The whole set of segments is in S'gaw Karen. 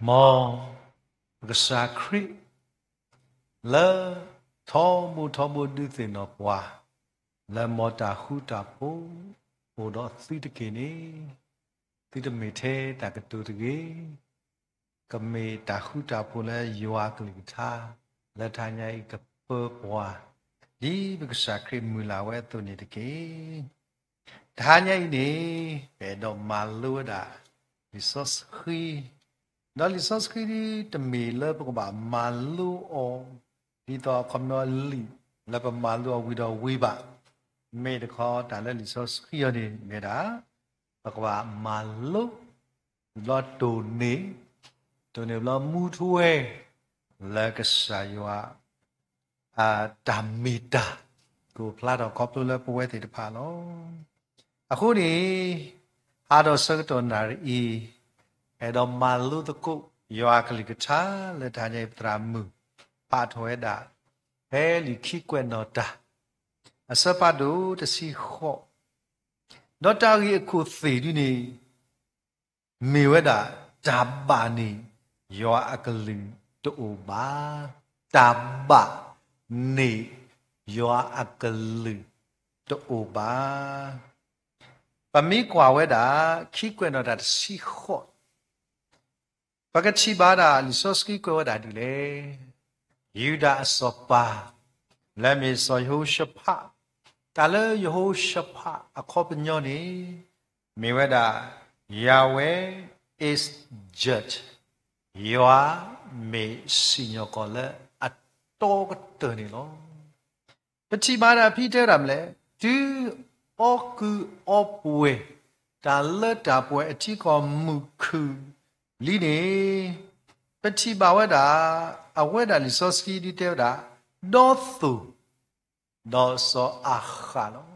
မ်ပကစၢ်ခရံာ် လၢထီဘိထီဘိဒုးသ့ၣ်နီၣ်ပှၤ လၢမ်တၢ်ဃူတၢ်ဖိး အိၣ်ဒီးသုတက့ၢ်န့ၣ်, သုတမ့ၢ်ထဲတၢ်ကတိၤတဂ့ၤ, ကမ့ၢ်တၢ်ဃူတၢ်ဖိးလၢယွၤအကလုၢ်ကထါ လၢတဟါညါအံၤကပၢပှၤ ဒ်ပကစၢ်ခရံာ်မုၢ်လၢ်ဝဲအသိးန့ၣ်တက့ၢ်. တဟါညါအံၤန့ၣ် ပအဲၣ်ဒိးမၤလိဝဲဒၣ် လံာ်စီဆှံ, ဒီးလံာ်စီဆှံတမ့ၢ်လၢပကဘၣ်မၤလိအီၤ ဒ်သိးအခီပညီလံာ်လၢပမၤလိအီၤဝံၤဒီးဝံၤဘၣ်. မ့ၢ်တခီတၢ်လၢလံာ်စီဆှံအံၤန့ၣ် မ့ၢ်ဒၣ် ပကဘၣ်မၤလိ ဘျီတိၢ်န့ၢ်, တိၢ်န့ၢ်ဘျီမူထွဲ လၢကစၢ်ယွၤ တၢ်မ့ၢ်တၢ် ကအိၣ်ဖျါထီၣ်ခီဖျိလၢပဝဲသ့ၣ်တဖၣ်လီၤ. အဃိန့ၣ် ဟါဒီးဆၢကတီၢ်နၣ်ရံၣ်အံၤ အဲၣ်ဒိးမၤလိသကိး ယွၤအကလုၢ်ကထါလၢတဟါညါအံၤ ပသရၣ်မုၣ် ပာ်ထီၣ်ဝဲဒၣ် ဖဲလံာ်ခံကွဲးနီၣ်တၢ် အဆၢဖးဒိၣ်တဆံဃိး, ဒီးတၢ်ဂ့ၢ်အခိၣ်သ့ၣ်ဒုန့ၣ် မ့ၢ်ဝဲဒၣ် တၢ်ဘၣ်န့ၣ် ယွၤအကလုၢ်တအိၣ်ဘၣ်, တၢ်ဘၣ်န့ၣ် ယွၤအကလုၢ်တအိၣ်ဘၣ်. ပမ့ၢ်ကွၢ်ဝဲဒၣ် ခံကွဲးနီၣ်တၢ်တဆံဃိး ပကထံၣ်ဘၣ်ဒၣ်လံာ်စီဆှံကွဲးဝဲဒၣ်ဒ်လဲၣ်. ယူဒၤအစီၤပၤ လၢအမ့ၢ်စီၤယဟိၤၡဖး, တၢ်လၢယဟိၤၡဖးအခီပညီန့ၣ် မ့ၢ်ဝဲဒၣ် Yahweh is judge, ယွၤမ့ၢ်စံၣ်ညီၣ်ကွီၢ်လၢအတီကတၢၢ်န့ၣ်လီၤ. ပထံၣ်ဘၣ်ဒၣ်ဖဲတဲဝဲဒၣ်မနုၤလဲၣ်, တုၤအီၣ်ကုၢ်အီပှဲၤ တၢ်လၢတၢ်ပှဲၤအထံကီၢ်မုၢ်ခုၣ်လံန့ၣ်, ပထံၣ်ဘၣ်ဝဲဒၣ် အဝဲဒၣ်လံာ်စီဆှံဒုးတဲဝဲဒၣ် ဒီသိၣ် ဒီးစီၤအၤဃးလီၤ.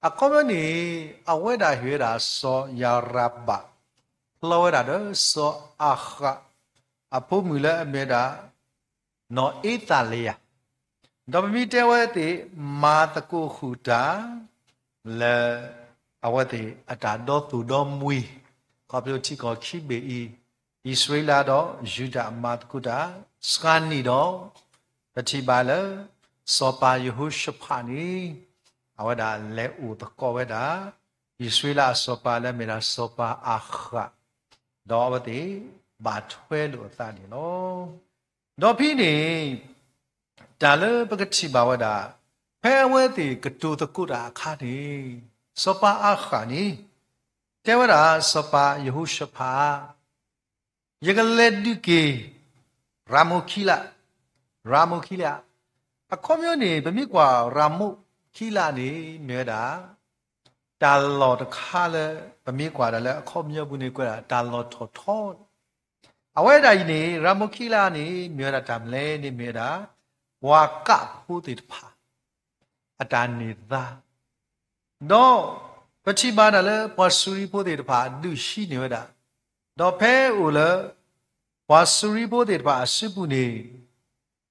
အခီပညီန့ၣ် အဝဲဒၣ်ဟ့ၣ်ဝဲဒၣ်စီၤယၤရဘၣ် ဖျီဝဲဒၣ်ဒီးစီၤအၤဃး အဖိမုၣ်လၢအမ့ၢ်ဝဲဒၣ် နီၢ်အ့သလယၤ, ဒီးပမ့ၢ်တဲဝဲသ့ၣ် မၤသကိးဃုာ်တၢ် လၢအဝဲသ့ၣ်အတၢ်ဒီသိၣ်ဒီမှံၤ ခီဖျိထံကီၢ်ခံဘ့ၣ်အံၤ, အံၣ်စရ့လးဒီးယူဒၤမၤသကိးတၢ် စှၤနံၣ်ဒီး ပထံၣ်ဘၣ်လၢ စီၤပၤယဟိၤၡဖးန့ၣ် အဝဲဒၣ်လဲၤအိၣ်သကိးဝဲဒၣ် အံၣ်စရ့လးအစီၤပၤလၢအမ့ၢ်ဒၣ်စီၤပၤအၤဃး, ဒီးအဝဲသ့ၣ်ဘၣ်ထွဲလိာ်အသးန့ၣ်လီၤ. ဒီးဖဲန့ၣ် တၢ်လၢပကထံၣ်ဘၣ်ဝဲဒၣ် ဖဲအဝဲသ့ၣ်ကတိၤသကိးတၢ်အခါန့ၣ် စီၤပၤအၤဃးန့ၣ် တဲဝဲဒၣ်စီၤပၤယဟိၤၡဖး ယကလဲၤဒုးက့ၤ ရၤမိၢ်ခံလး, ရၤမိၢ်ခံလး, အခီပညီန့ၣ် ပမ့ၢ်ကွၢ်ရၤမိၢ်ခံလးန့ၣ် မ့ၢ်ဝဲဒၣ် တၢ်လီၢ်တခါလၢ ပမ့ၢ်ကွၢ်ဒၣ်လၢအခီပညီပူၤန့ၣ် ကွဲးဒၣ်တၢ်လီၢ်ထီၣ်ထီ, အဝဲဒၣ်အံၤန့ၣ် ရၤမိၢ်ခံလးန့ၣ် မ့ၢ်ဝဲဒၣ်တၢ်မနုၤလဲၣ်န့ၣ် မ့ၢ်ဝဲဒၣ် ပှၤကးဖိသ့ၣ်တဖၣ် အတၢ်န့ၢ်သါ, ဒီးပထံၣ်ဘၣ်ဒၣ်လၢပှၤစူၤရံဖိသ့ၣ်တဖၣ်ဒုးဟံးန့ၢ်ဝဲဒၣ်, ဒီးဖဲအိၣ်လၢ ပှၤစူၤရံဖိသ့ၣ်တဖၣ်အစုပူၤန့ၣ်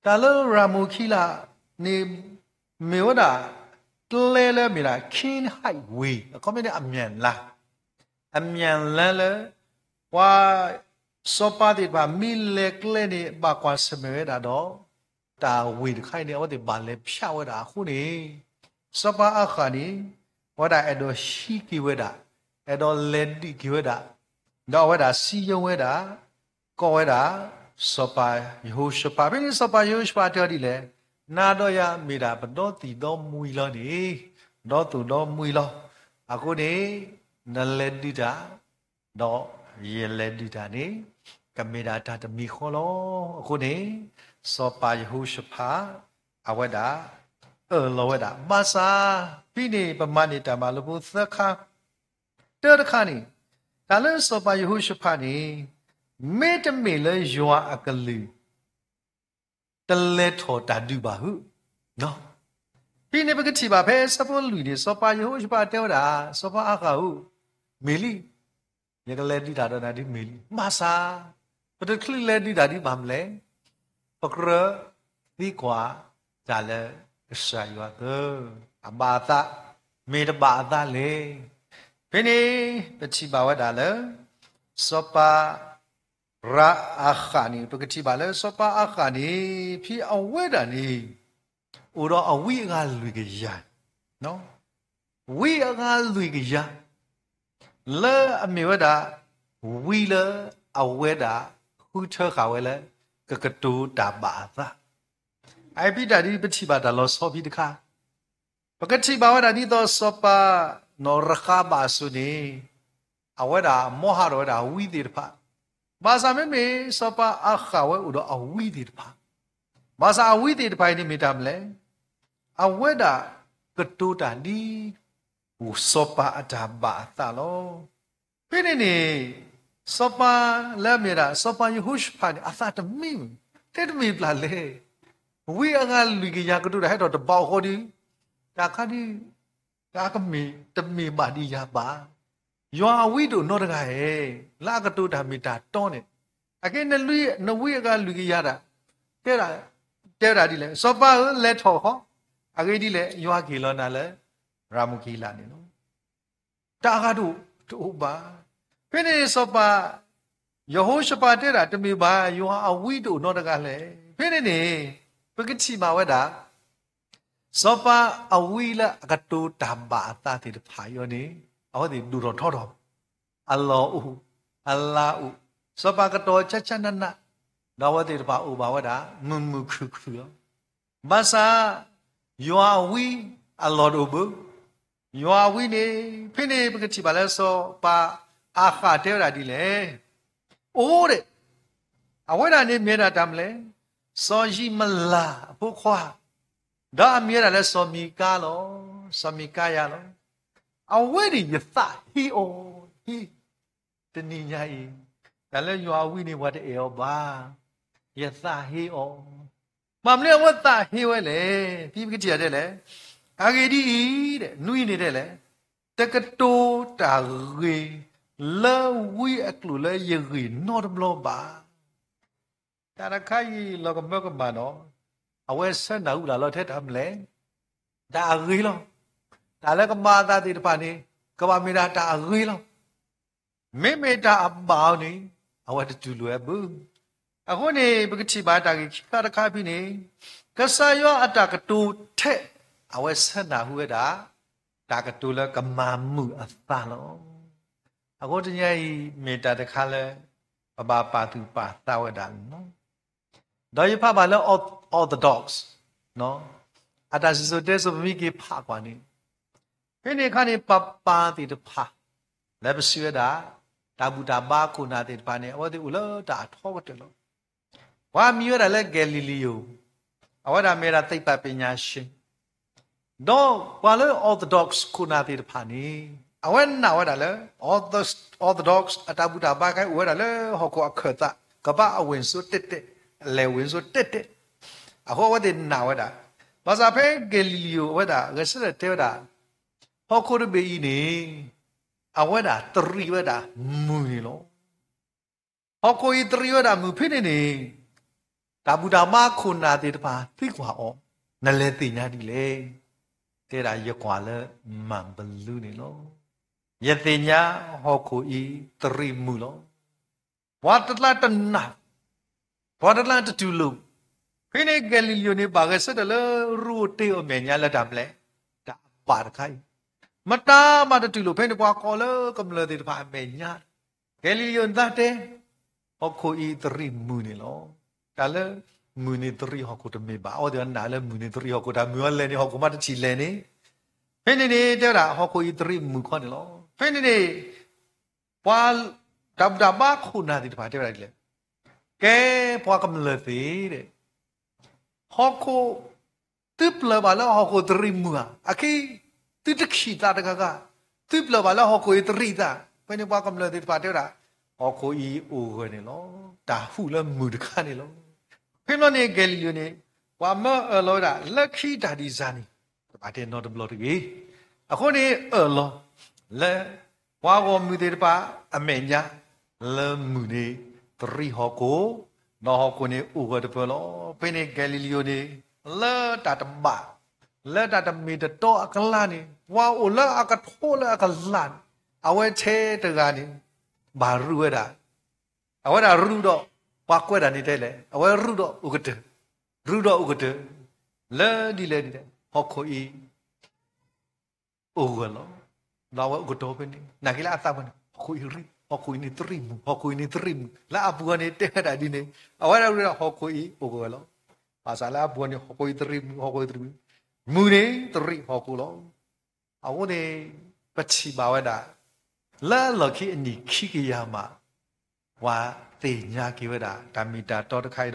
တၢ်လၢရၤမိၢ်ခံလးန့ၣ် မ့ၢ်ဝဲဒၣ် ကျဲလၢမ့ၢ်ဒၣ် Canaanite way အခီပညီန့ၣ် အမၠၣ်လါ, အမၠၣ်လါလၢ ပှၤစီၤပၤသ့ၣ်တဖၣ်မ့ၢ်လဲၤကျဲန့ၣ် ဘၣ်ကွၢ်ဆၢၣ်မဲာ်ဝဲဒၣ်ဒီး တၢ်ဝ့ၢ်တခါအံၤန့ၣ် အဝဲသ့ၣ်ဘၣ်လဲၤဖျါဝဲဒၣ်အဃိန့ၣ် စီၤပၤအၤဃးန့ၣ် အဝဲဒၣ်အဲၣ်ဒိးဟံးက့ၤဝဲဒၣ်, အဲၣ်ဒိးလဲၤဒုးက့ၤဝဲဒၣ်, ဒီးအဝဲဒၣ်စံယိဝဲဒၣ်, ကိးဝဲဒၣ် စီၤပၤယဟိၤၡဖး, ဖဲန့ၣ်စီၤပၤယဟိၤၡဖးတဲအီၤဒ်လဲၣ်, နၤဒီးယၤမ့ၢ်ဒၣ်ပဒီသီၣ်ဒီမှံၤလီၤန့ၣ်, ပဒီသီၣ်ဒီမှံၤလီၤ. အဃိန့ၣ် နလဲၤဒုးတၢ် ဒီးယလဲၤဒုးတၢ်န့ၣ် ကမ့ၢ်ဒၣ်တၢ်တမံၤဃီလီၤ. အဃိန့ၣ် စီၤပၤယဟိၤၡဖး အဝဲဒၣ် အၢၣ်လီၤဝဲဒၣ် ဘၣ်ဆၣ် ဖဲန့ၣ်ပမၤန့ၢ်တၢ်မၤလိဖိသၢခါ, တၢတခါန့ၣ် တၢ်လၢစီၤပၤယဟိၤၡဖးန့ၣ် မ့တမ့ၢ်လၢယွၤအကလုၢ် တလဲၤထီၣ်တၢ်ဒုးဘၣ်ဧိၤ, ဖဲန့ၣ်ပကထံၣ်ဘၣ်ဖဲအဆၢဖိလွံၢ်န့ၣ် စီၤပၤယဟိၤၡဖးတဲဝဲဒၣ် စီၤပၤအၤဃးဧၢ, မ့ၢ်လံ, ယကလဲၤဒုးတၢ်ဒီးနၤဒ်မ့ၢ်လံ, ဘၣ်ဆၣ် ပတချုးလဲၤဒုးတၢ်ဒ်ဘၣ်မနုၤလဲၣ်, ပကြၢးသံကွၢ်တၢ်လၢကစၢ်ယွၤသၢ, အဘၣ်အသး, မ့ၢ်တဘၣ်အသးလဲၣ်. ဖဲန့ၣ် ပထံၣ်ဘၣ်ဝဲဒၣ်လၢ စီၤပၤ ရၤအဃးန့ၣ် ပကထံၣ်ဘၣ်လၢစီၤပၤအဃးန့ၣ် ဖဲအဝဲဒၣ်န့ၣ် အိၣ်ဒီးအဝံအဂၤလွံၢ်ကယၤ, ဝံအဂၤလွံၢ်ကယၤ လၢအမ့ၢ်ဝဲဒၣ် ဝံလၢအဝဲဒၣ်ဃုထၢဃာ်ဝဲလၢ ကကတိၤတၢ်ဘၣ်အသး. အအံၤဖဲတၢ်ဒ်ပထံၣ်ဘၣ်တၢ်လီၤဆီဖဲတခါ ပကထံၣ်ဘၣ်ဝဲဒၣ်ဒ်သိးစီၤပၤနီၢ်ရဃးဘၣ်အစိၤန့ၣ် အဝဲဒၣ်မီဟးထီၣ်ဝဲဒၣ်ဝံသ့ၣ်တဖၣ်, ဘၣ်ဆၣ်မ့မ့ၢ်စီၤပၤအဃးဝဲအိၣ်ဒီးအဝံသ့ၣ်တဖၣ်, ဘၣ်ဆၣ်အဝံသ့ၣ်တဖၣ်အံၤန့ၣ်မ့ၢ်တၢ်မနုၤလဲၣ်, အဝဲဒၣ်ကတိၤတၢ်ဒ် စီၤပၤအတၢ်ဘၣ်အသးလီၤ. ဖဲန့ၣ်န့ၣ် စီၤပၤလၢအမ့ၢ်ဒၣ် စီၤပၤယဟိၤၡဖးန့ၣ် အသးတမံမုာ်, တဲတမ့ၢ်ဘၣ်လဲၣ်, ဝံအဂၤလွံၢ်ကယၤကတိၤတၢ်ဟဲထီၣ်တဘၣ်အဃိဒီး တၢ်ခါဒ် တၢ်ကမ့ၢ်တမ့ၢ်ဘၣ်ဒ်ယၤဘၣ်, ယွၤအဝံတအိၣ်နီတဂၤဧါ, လၢအကတိၤတၢ်မ့ၢ်တၢ်တီန့ၣ်, အကဲ နဝံအဂၤလွံၢ်ကယၤဒၣ် တဲ တဲဝဲဒၣ်ဒ်လဲၣ်, စီၤပၤဧၢ လဲၤထီၣ်ဃီ, အဂ့ၢ်ဒ်လဲၣ် ယွၤကဟ့ၣ်လီၤနၤလၢ ရၤမူးကဟ့လးန့ၣ်လီၤ. တၢ်အဂၤတအိၣ်ဘၣ်. ဖဲန့ၣ်စီၤပၤ ယဟိၤၡဖးတဲဒၣ် တမ့ၢ်ဘၣ် ယွၤအဝံတအိၣ်နီတဂၤလဲၣ်. ဖဲန့ၣ်န့ၣ် ပကထံၣ်ဘၣ်ဝဲဒၣ် စီၤပၤအဝံလၢအကတိၤတၢ်ဘၣ်အသးသ့ၣ်တဖၣ်အံၤန့ၣ် အဝဲသ့ၣ်ဒိၣ်ထီၣ်ထီထီၣ်, အလီၢ်အိၣ် အလၤအိၣ်, စီၤပၤကတီၤဆၢဆၢနးနး, ဒီးအဝဲသ့ၣ်တဖၣ်အိၣ်ဘၣ်ဝဲဒၣ် မုာ်မုာ်ခုၣ်ခုၣ်လီၤ. ဘၣ်ဆၣ် ယွၤအဝံအလီၢ်တအိၣ်ဘၣ်. ယွၤအဝံန့ၣ် ဖဲန့ၣ်ပကထံၣ်ဘၣ်လၢစီၤပၤအဃးတဲဝဲဒၣ်ဒ်လဲၣ်, အိၣ်ဒဲး, အဝဲဒၣ်န့ၣ်မ့ၢ်ဒၣ်တၢ်မနုၤလဲၣ်, စီၤယံးမလၤအဖိခွါ, ဒီးအမံၤဝဲဒၣ်လၢစီၤမံၤကါလီၤ, စီၤမံၤကါယၤလီၤ. အဝဲန့ၣ်ယသးဟ့အီၤ, ဟ့ တနံၤညါအံၤ, တၢ်လၢယွၤအဝံန့ၣ် ပှၤတအဲၣ်အီၤဘၣ်, ယသးဟ့အီၤ. ဘၣ်မနုၤအဝဲသးဟ့ဝဲလဲၣ်, ဖဲပကထံၣ်တဲလဲၣ်, အဂ့ၢ်ဒ်အံၤ, နွံန့ၣ်တဲလဲၣ်, တကတိၤတၢ်ဂ့ၤလၢဝံအကျိာ်လၢယဂ့ၢ်နီတဘျီဘၣ်. တၢ်တခါအံၤလီၤကမၢကမၣ်နီၤ, အဝဲဆၢနၢ်ဟူတၢ်လီၤထဲတၢ်မနုၤလဲၣ်, တၢ်အဂ့ၤလီၤ. တၢ်လၢကမၤအသးသ့ၣ်တဖၣ်န့ၣ် ကဘၣ်မ့ၢ်ဒၣ်တၢ်အဂ့ၤလီၤ. မ့မ့ၢ်တၢ်အဘၣ်အီၤန့ၣ် အဝဲတတူၢ်လိာ်ဝဲဘၣ်. အဃိန့ၣ် ပကထံၣ်ဘၣ်တၢ်ဂ့ၢ်ခံခါတခါဖဲန့ၣ်, ကစၢ်ယွၤအတၢ်ကတိၤထဲ အဝဲဆၢနၢ်ဟူဝဲဒၣ် တၢ်ကတိၤလၢကမၤမုာ်အသးလီၤ. အဃိတနံၤအံၤ မ့ၢ်တၢ်တခါလၢ ပဘၣ်ပာ်သူၣ်ပာ်သးဝဲဒၣ်န့ၣ်လီၤ. ဒီးယဖးဘၣ်လၢ Orthodox, အတၢ်စံၣ်စိၤတဲစိၤ ပမ့ၢ်က့ၤဖးကွၢ်န့ၣ်, ဖဲန့ၣ်အခါန့ၣ် ပၢ်ပၢ်သ့ၣ်တဖၣ် လၢပစံးဝဲဒၣ် တၢ်ဘူၣ်တၢ်ဘါခိၣ်နၢ်သ့ၣ်တဖၣ်န့ၣ် အဝဲသ့ၣ်အိၣ်လၢတၢ်အထီကတၢၢ်လီၤ. ပှၤမံၤဝဲဒၣ်လၢ Galileo, အဝဲဒၣ်မ့ၢ်ဝဲဒၣ်သိပ္ပံပညာရှင်, ဒီးပှၤလၢ Orthodox ခိၣ်နၢ်သ့ၣ်တဖၣ်န့ၣ် အဝဲနာ်ဝဲဒၣ်လၢ Orthodox အတၢ်ဘူၣ်တၢ်ဘါခဲအံၤအိၣ်ဝဲဒၣ်လၢဟီၣ်ခိၣ်အခၢၣ်သး, ကဘၣ်အဝ့ၢ်စိတဲတဲ, အလဲၤဝ့ၢ်စိတဲတဲ, အဃိအဝဲသ့ၣ်နာ်ဝဲဒၣ်. ဘၣ်ဆၣ်ဖဲ Galileo အဝဲဒၣ် ဂဲၤဆၢထၢၣ်တဲဝဲဒၣ် ဟီၣ်ခိၣ်တဘ့ၣ်အံၤန့ၣ် အဝဲဒၣ်တရံးဝဲဒၣ်မုၢ်န့ၣ်လီၤ. ဟီၣ်ခိၣ်အံၤတရံးဝဲဒၣ်မုၢ်ဖဲန့ၣ်န့ၣ်, တၢ်ဘူၣ်တၢ်ဘါခိၣ်နၢ်သ့ၣ်တဖၣ်သံကွၢ်အီၤ, နလဲၤသ့ၣ်ညါဒ်လဲၣ်. တဲဒၣ်ယကွၢ်လၢမၤဘလူးန့ၣ်လီၤ. ယသ့ၣ်ညါဟီၣ်ခိၣ်အံၤတရံးမုၢ်လီၤ. ပှၤတကျါတနာ်, ပှၤတကျါတတူၢ်လိာ်. ဖဲန့ၣ် Galileo န့ၣ် ဘၣ်ဂဲၤဆၢထၢၣ်လၢရူအိၣ်တ့ၢ်အမဲာ်ညါလၢတၢ်မနုၤလဲၣ်, တၢ်အဘၣ်တခါအံၤ, မတၤမးတတူၢ်လိာ်. ဖဲန့ၣ်ပှၤကိးလၢကမျၢၢ်သ့ၣ်တဖၣ်အမဲာ်ညါ, Galileo န့ၣ်သးတဲ, ဟီၣ်ခိၣ်အံၤတရံးမုၢ်န့ၣ်လီၤ. တၢ်လၢမုၢ်န့ၣ်တရံးဟီၣ်ခိၣ်တမ့ၢ်ဘၣ်. အဝဲသ့ၣ်နာ်လၢမုၢ်န့ၣ်တရံးဟီၣ်ခိၣ်, တၢ်မုၢ်အီၤလဲၤန့ၣ် ဟီၣ်ခိၣ်မးတထံၣ်လဲၤန့ၣ်. ဖဲန့ၣ်န့ၣ် တဲဝဲဒၣ် ဟီၣ်ခိၣ်အံၤတရံးမုၢ်ခီန့ၣ်လီၤ. ဖဲန့ၣ်န့ၣ် ပှၤတၢ်ဘူၣ်တၢ်ဘါခိၣ်နၢ်သ့ၣ်တဖၣ်တဲဝဲဒၣ်ဒ်လဲၣ်, ကဲပှၤကမျၢၢ်သ့ၣ်ဒီး, ဟီၣ်ခိၣ် သုပျၢၢ်ဘၣ်လၢဟီၣ်ခိၣ်တရံးမုၢ်ဧါ. အခံ သုတခံးသးတဂၤဂၤ, သုပျၢၢ်ဘၣ်လၢဟီၣ်ခိၣ်အံၤတရံးသး. ဖဲန့ၣ်ပှၤကမျၢၢ်သ့ၣ်တဖၣ်တဲဝဲဒၣ်, ဟီၣ်ခိၣ်အံၤအိၣ်ဂၢၢ်န့ၣ်လီၤ. တၢ်ဟူးလၢမုၢ်တခါန့ၣ်လီၤ. ဖဲန့ၣ်န့ၣ် Galileo န့ၣ် ပှၤမၢအၢၣ်လီၤဝဲဒၣ် လၢခံတၢ်ဒံးစၢ်န့ၣ် တဘၣ်တဲနီတဘျီတဂ့ၤ. အဃိန့ၣ်အၢၣ်လီၤ လၢ ပှၤဂီၢ်မုၢ်သ့ၣ်တဖၣ်အမဲာ်ညါ, လၢမုၢ်န့ၣ်တရံးဟီၣ်ခိၣ်, ဒီးဟီၣ်ခိၣ်န့ၣ်အိၣ်ဂၢၢ်တပၢၢ်လီၤ. ဖဲန့ၣ် Galileo န့ၣ် လၢတၢ်တဘၣ်, လၢတၢ်တမ့ၢ်တတီအကျါန့ၣ်, ပှၤအိၣ်လၢအကထိလၢအကလးန့ၣ်, အဝဲထဲတဂၤန့ၣ် ဘၣ်ရူးဝဲဒၣ် အဝဲဒၣ်ရူၢ်ဒီး ပှၤကွဲးတၢ်န့ၣ်တဲလဲၣ်, အဝဲရူၢ်ဒီးအိၣ်ကတၢၢ်, ရူၢ်ဒီးအိၣ်ကတၢၢ်, လၢဒ်လဲၣ်ဒ်လဲၣ် ဟီၣ်ခိၣ်အံၤ အိၣ်ဂၢၢ်လီၤ. ဒီးအဝဲအိၣ်ကတီၤဖဲန့ၣ် နာ်က့လၢအသးပူၤန့ၣ် ဟီၣ်ခိၣ်အံၤရူၢ်, ဟီၣ်ခိၣ်အံၤန့ၣ်တရံးမူၤ, ဟီၣ်ခိၣ်အံၤန့ၣ်တရံးမူၤ, လၢအပူၤန့ၣ်တဲဝဲဒၣ်ဒ်န့ၣ်, အဝဲဒၣ်ရူၢ်ဒီးဟီၣ်ခိၣ်အံၤအိၣ်ဂၢၢ်လီၤ. ဘၣ်ဆၣ်လၢအပူၤန့ၣ် ဟီၣ်ခိၣ်အံၤတရံးမူၤ, ဟီၣ်ခိၣ်အံၤတရံးမူၤ, မူၤန့ၣ်တရံးဟီၣ်ခိၣ်လီၤ. အဃိန့ၣ် ပထံၣ်ဘၣ်ဝဲဒၣ် လၢအလီၢ်ခံအနံၣ်ခံကယၤမး ပှၤသ့ၣ်ညါက့ၤဝဲဒၣ် တၢ်မ့ၢ်တၢ်တီတခါအံၤဒီး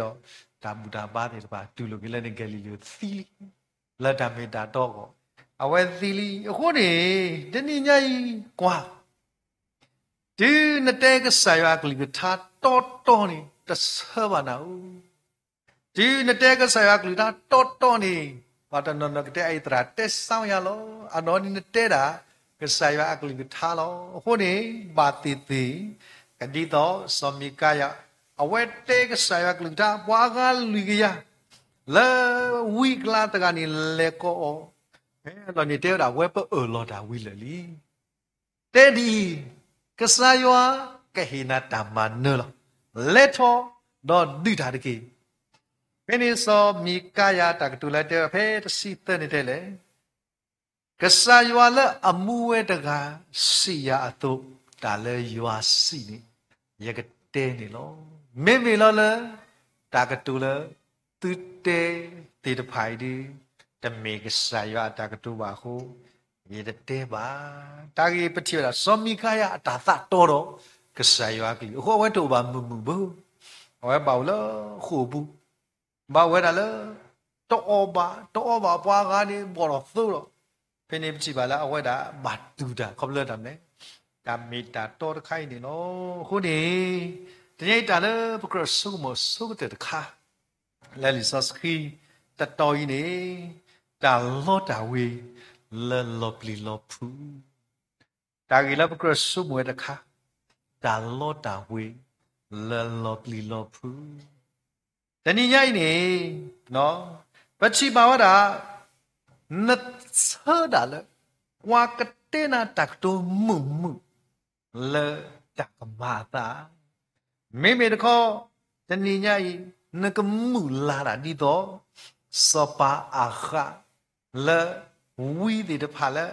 တၢ်ဘူၣ်တၢ်ဘါသ့ၣ်တဖၣ် တူၢ်လိာ်က့ၤလၢန့ၣ် ကဲၤလံၤလ့ၤသံလံ, လၢတၢ်မ့ၢ်တၢ်တီအဂီၢ် အဝဲသံလံ. အဃိန့ၣ် တနံၤညါအံၤကွၢ်, တုၤနတဲကစၢ်ယွၤအကလုၢ်ကထါတီတီန့ၣ် တဆၢဘၣ်နၤဧိၤ. တုၤနတဲကစၢ်ယွၤအကလုၢ်ကထါတီတီန့ၣ် ပှၤတနီၤနီၤကတဲအအံၤသရၣ်တဲစါယၤလီၤ. အနီၢ်န့ၣ်နတဲဒၣ် ကစၢ်ယွၤအကလုၢ်ကထါလီၤ. အဃိန့ၣ် ဘၣ်သ့ၣ်သ့ၣ် ကဒ်သိးစီၤမံၤကၤယၤ အဝဲတဲကစၢ်ယွၤအကလုၢ်ကထါ ပှၤအဂၤလွံၢ်ကယၤ လၢဝံအကျါတဂၤန့ၣ်လဲၤကိးအီၤ, ဖဲအလီၢ်န့ၣ်တဲဝဲဒၣ် ဝဲပအၢၣ်လီၤတၢ်ဝံၤလၢာ်လံ. တဲဒ်အံၤ, ကစၢ်ယွၤကဟ့ၣ်နၤတၢ်မၤနၢၤလီၤ. လဲၤထီၣ်ဒီးဒုးတၢ်တက့ၢ်. ဖဲန့ၣ်စီၤမံၤကၤယၤတၢ်ကတိၤလၢတဲဝဲဖဲတဆံသၢန့ၣ်တဲလဲၣ်, ကစၢ်ယွၤလၢအမူဝဲတဂၤစံးယၤအသိး, တၢ်လၢယွၤစံးန့ၣ် ယကတဲန့ၣ်လီၤ. မ့မ့ၢ်လီၤလၢ တၢ်ကတိၤလၢ သုတဲသ့ၣ်တဖၣ်အံၤဒ် တမ့ၢ်ကစၢ်ယွၤအတၢ်ကတိၤဘၣ်အဃိ ယတတဲဘၣ်. တၢ်ဂ့ၢ်ပထံၣ်ဝဲဒၣ် စီၤမံၤကၤယၤအတၢ်သးတီဒီး ကစၢ်ယွၤအကလုၢ်အဃိ အဝဲတအိၣ်ဘၣ်မုာ်မုာ်ဘၣ်. အဝဲဘၣ်အိၣ်လၢဃိာ်ပူၤ, ဘၣ်ဝဲဒၣ်လၢ တအီၣ်ဘၣ်, တအီဘၣ်ပှၤဂၤန့ၣ် ဘီၣ်ထီၣ်သိဒီး, ဖဲန့ၣ်ပထံၣ်ဘၣ်လၢအဝဲဒၣ်ဘၣ်တူၢ်တၢ် ခီဖျိလၢတၢ်မနုၤလဲၣ်, တၢ်မ့ၢ်တၢ်တီတခါအံၤန့ၣ်လီၤ. အဃိန့ၣ် တနံၤအံၤတၢ်လၢပကြၢးဆိကမိၣ်ဆိကတၢၢ်တခါ လၢလံာ်စီဆှံတတီၤအံၤန့ၣ် တၢ်လီတၢ်ဝ့ၤ လၢလီၤပျံၤလီၤဖုး တၢ်ဂ့ၢ်လၢပကြၢးဆိကမိၣ်ဝဲတခါ, တၢ်လီတၢ်ဝ့ၤ လၢလီၤပျံၤလီၤဖုး. တနံၤညါအံၤန့ၣ် ပထံၣ်ဘၣ်ဝဲဒၣ် နဆၢဒၣ်လၢ ပှၤကတဲနၤတၢ်ကတိၤမုာ်မုာ် လၢတၢ်ကမၤအသး မ့မ့ၢ်တခီ တနံၤညါအံၤ နကမုာ်လၤဒၣ်ဒ်သိး စီၤပၤအၤဃး လၢဝံသ့ၣ်တဖၣ်လၢ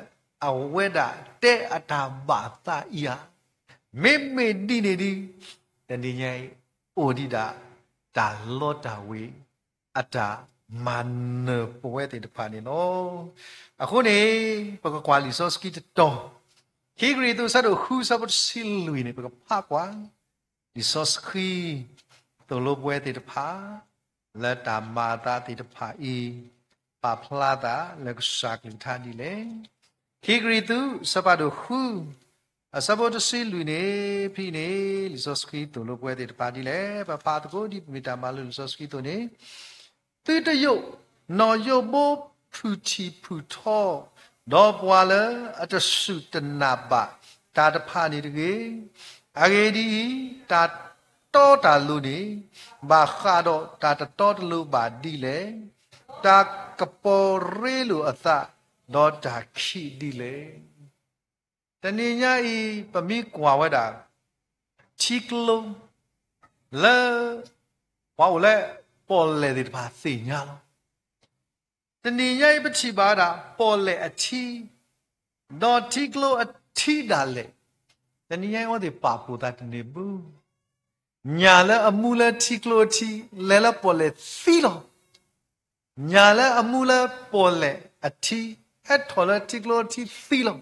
အဝဲဒၣ်တဲအတၢ်ဘၣ်သးအံၤဧါ. မ့မ့ၢ်ဒ်န့ၣ်ဒီး တနံၤညါအံၤ အိၣ်ဒံးဒၣ် တၢ်လီတၢ်ဝ့ၤ အတၢ်မၤနၢၤပဝဲသ့ၣ်တဖၣ်န့ၣ်လီၤ. အဃိန့ၣ် ပကကွၢ်လံာ်စီဆှံတတီၤ, ခံကရံၣ်သူး အဆၢဒိၣ်ဃု အဆၢဖိတဆံလွံၢ်န့ၣ် ပကဖးကွၢ် လံာ်စီဆှံ သိၣ်လိပဝဲသ့ၣ်တဖၣ် လၢတၢ်မၤအသးသ့ၣ်တဖၣ်အံၤ ပာ်ဖျါသးလၢကစၢ်ကလုၢ်ကထါဒ်လဲၣ်. ခံကရံၣ်သူး အဆၢဖးဒိၣ်ဃု အဆၢဖိတဆံလွံၢ်န့ၣ် ဖဲအံၤန့ၣ် လံာ်စီဆှံသိၣ်လိပဝဲသ့ၣ်တဖၣ်ဒ်လဲၣ်. ပဖးသကိးဒ်ပမ့ၢ်တၢ်မၤလိလံာ်စီဆှံအသိးန့ၣ် သုတယိာ် နီၢ်ယိးဘိဖုၣ်ထံၣ်ဖုၣ်ထီ ဒီးပှၤလၢအတစူၢ်တနာ်ဘၣ်တၢ်တဖၣ်န့ၣ်တဂ့ၤ. အဂ့ၢ်ဒ်အံၤ, တၢ်တီတၢ်လိၤန့ၣ် ဘၣ်ဃးဒီးတၢ်တတီတလိၤဘၣ်ဒ်လဲၣ်. တၢ်ကပီၤရ့လိာ်အသး ဒီးတၢ်ခံးဒ်လဲၣ်. တနံၤညါအံၤ ပမ့ၢ်ကွၢ်ဝဲဒၣ် ထံကျိ လၢ ပှၤအိၣ်လၢပီၣ်လဲၣ်သ့ၣ်တဖၣ်သ့ၣ်ညါလီၤ. တနံၤညါအံၤ ပထံၣ်ဘၣ်ဝဲဒၣ် ပီၣ်လဲၣ်အထံ ဒီးထံကျိအထံဒၣ်လဲာ်, တနံၤညါအံၤ အဝဲသ့ၣ်ပာ်ဖှိၣ်သးတန့ၢ်ဘၣ်. ညၣ်လၢအမူလၢထံကျိအထံ လဲၤလၢပီၣ်လဲၣ်သံလီၤ. ညၣ်လၢအမူလၢပီၣ်လဲၣ်အထံ ဟဲထီၣ်လၢထံကျိအထံသံလီၤ.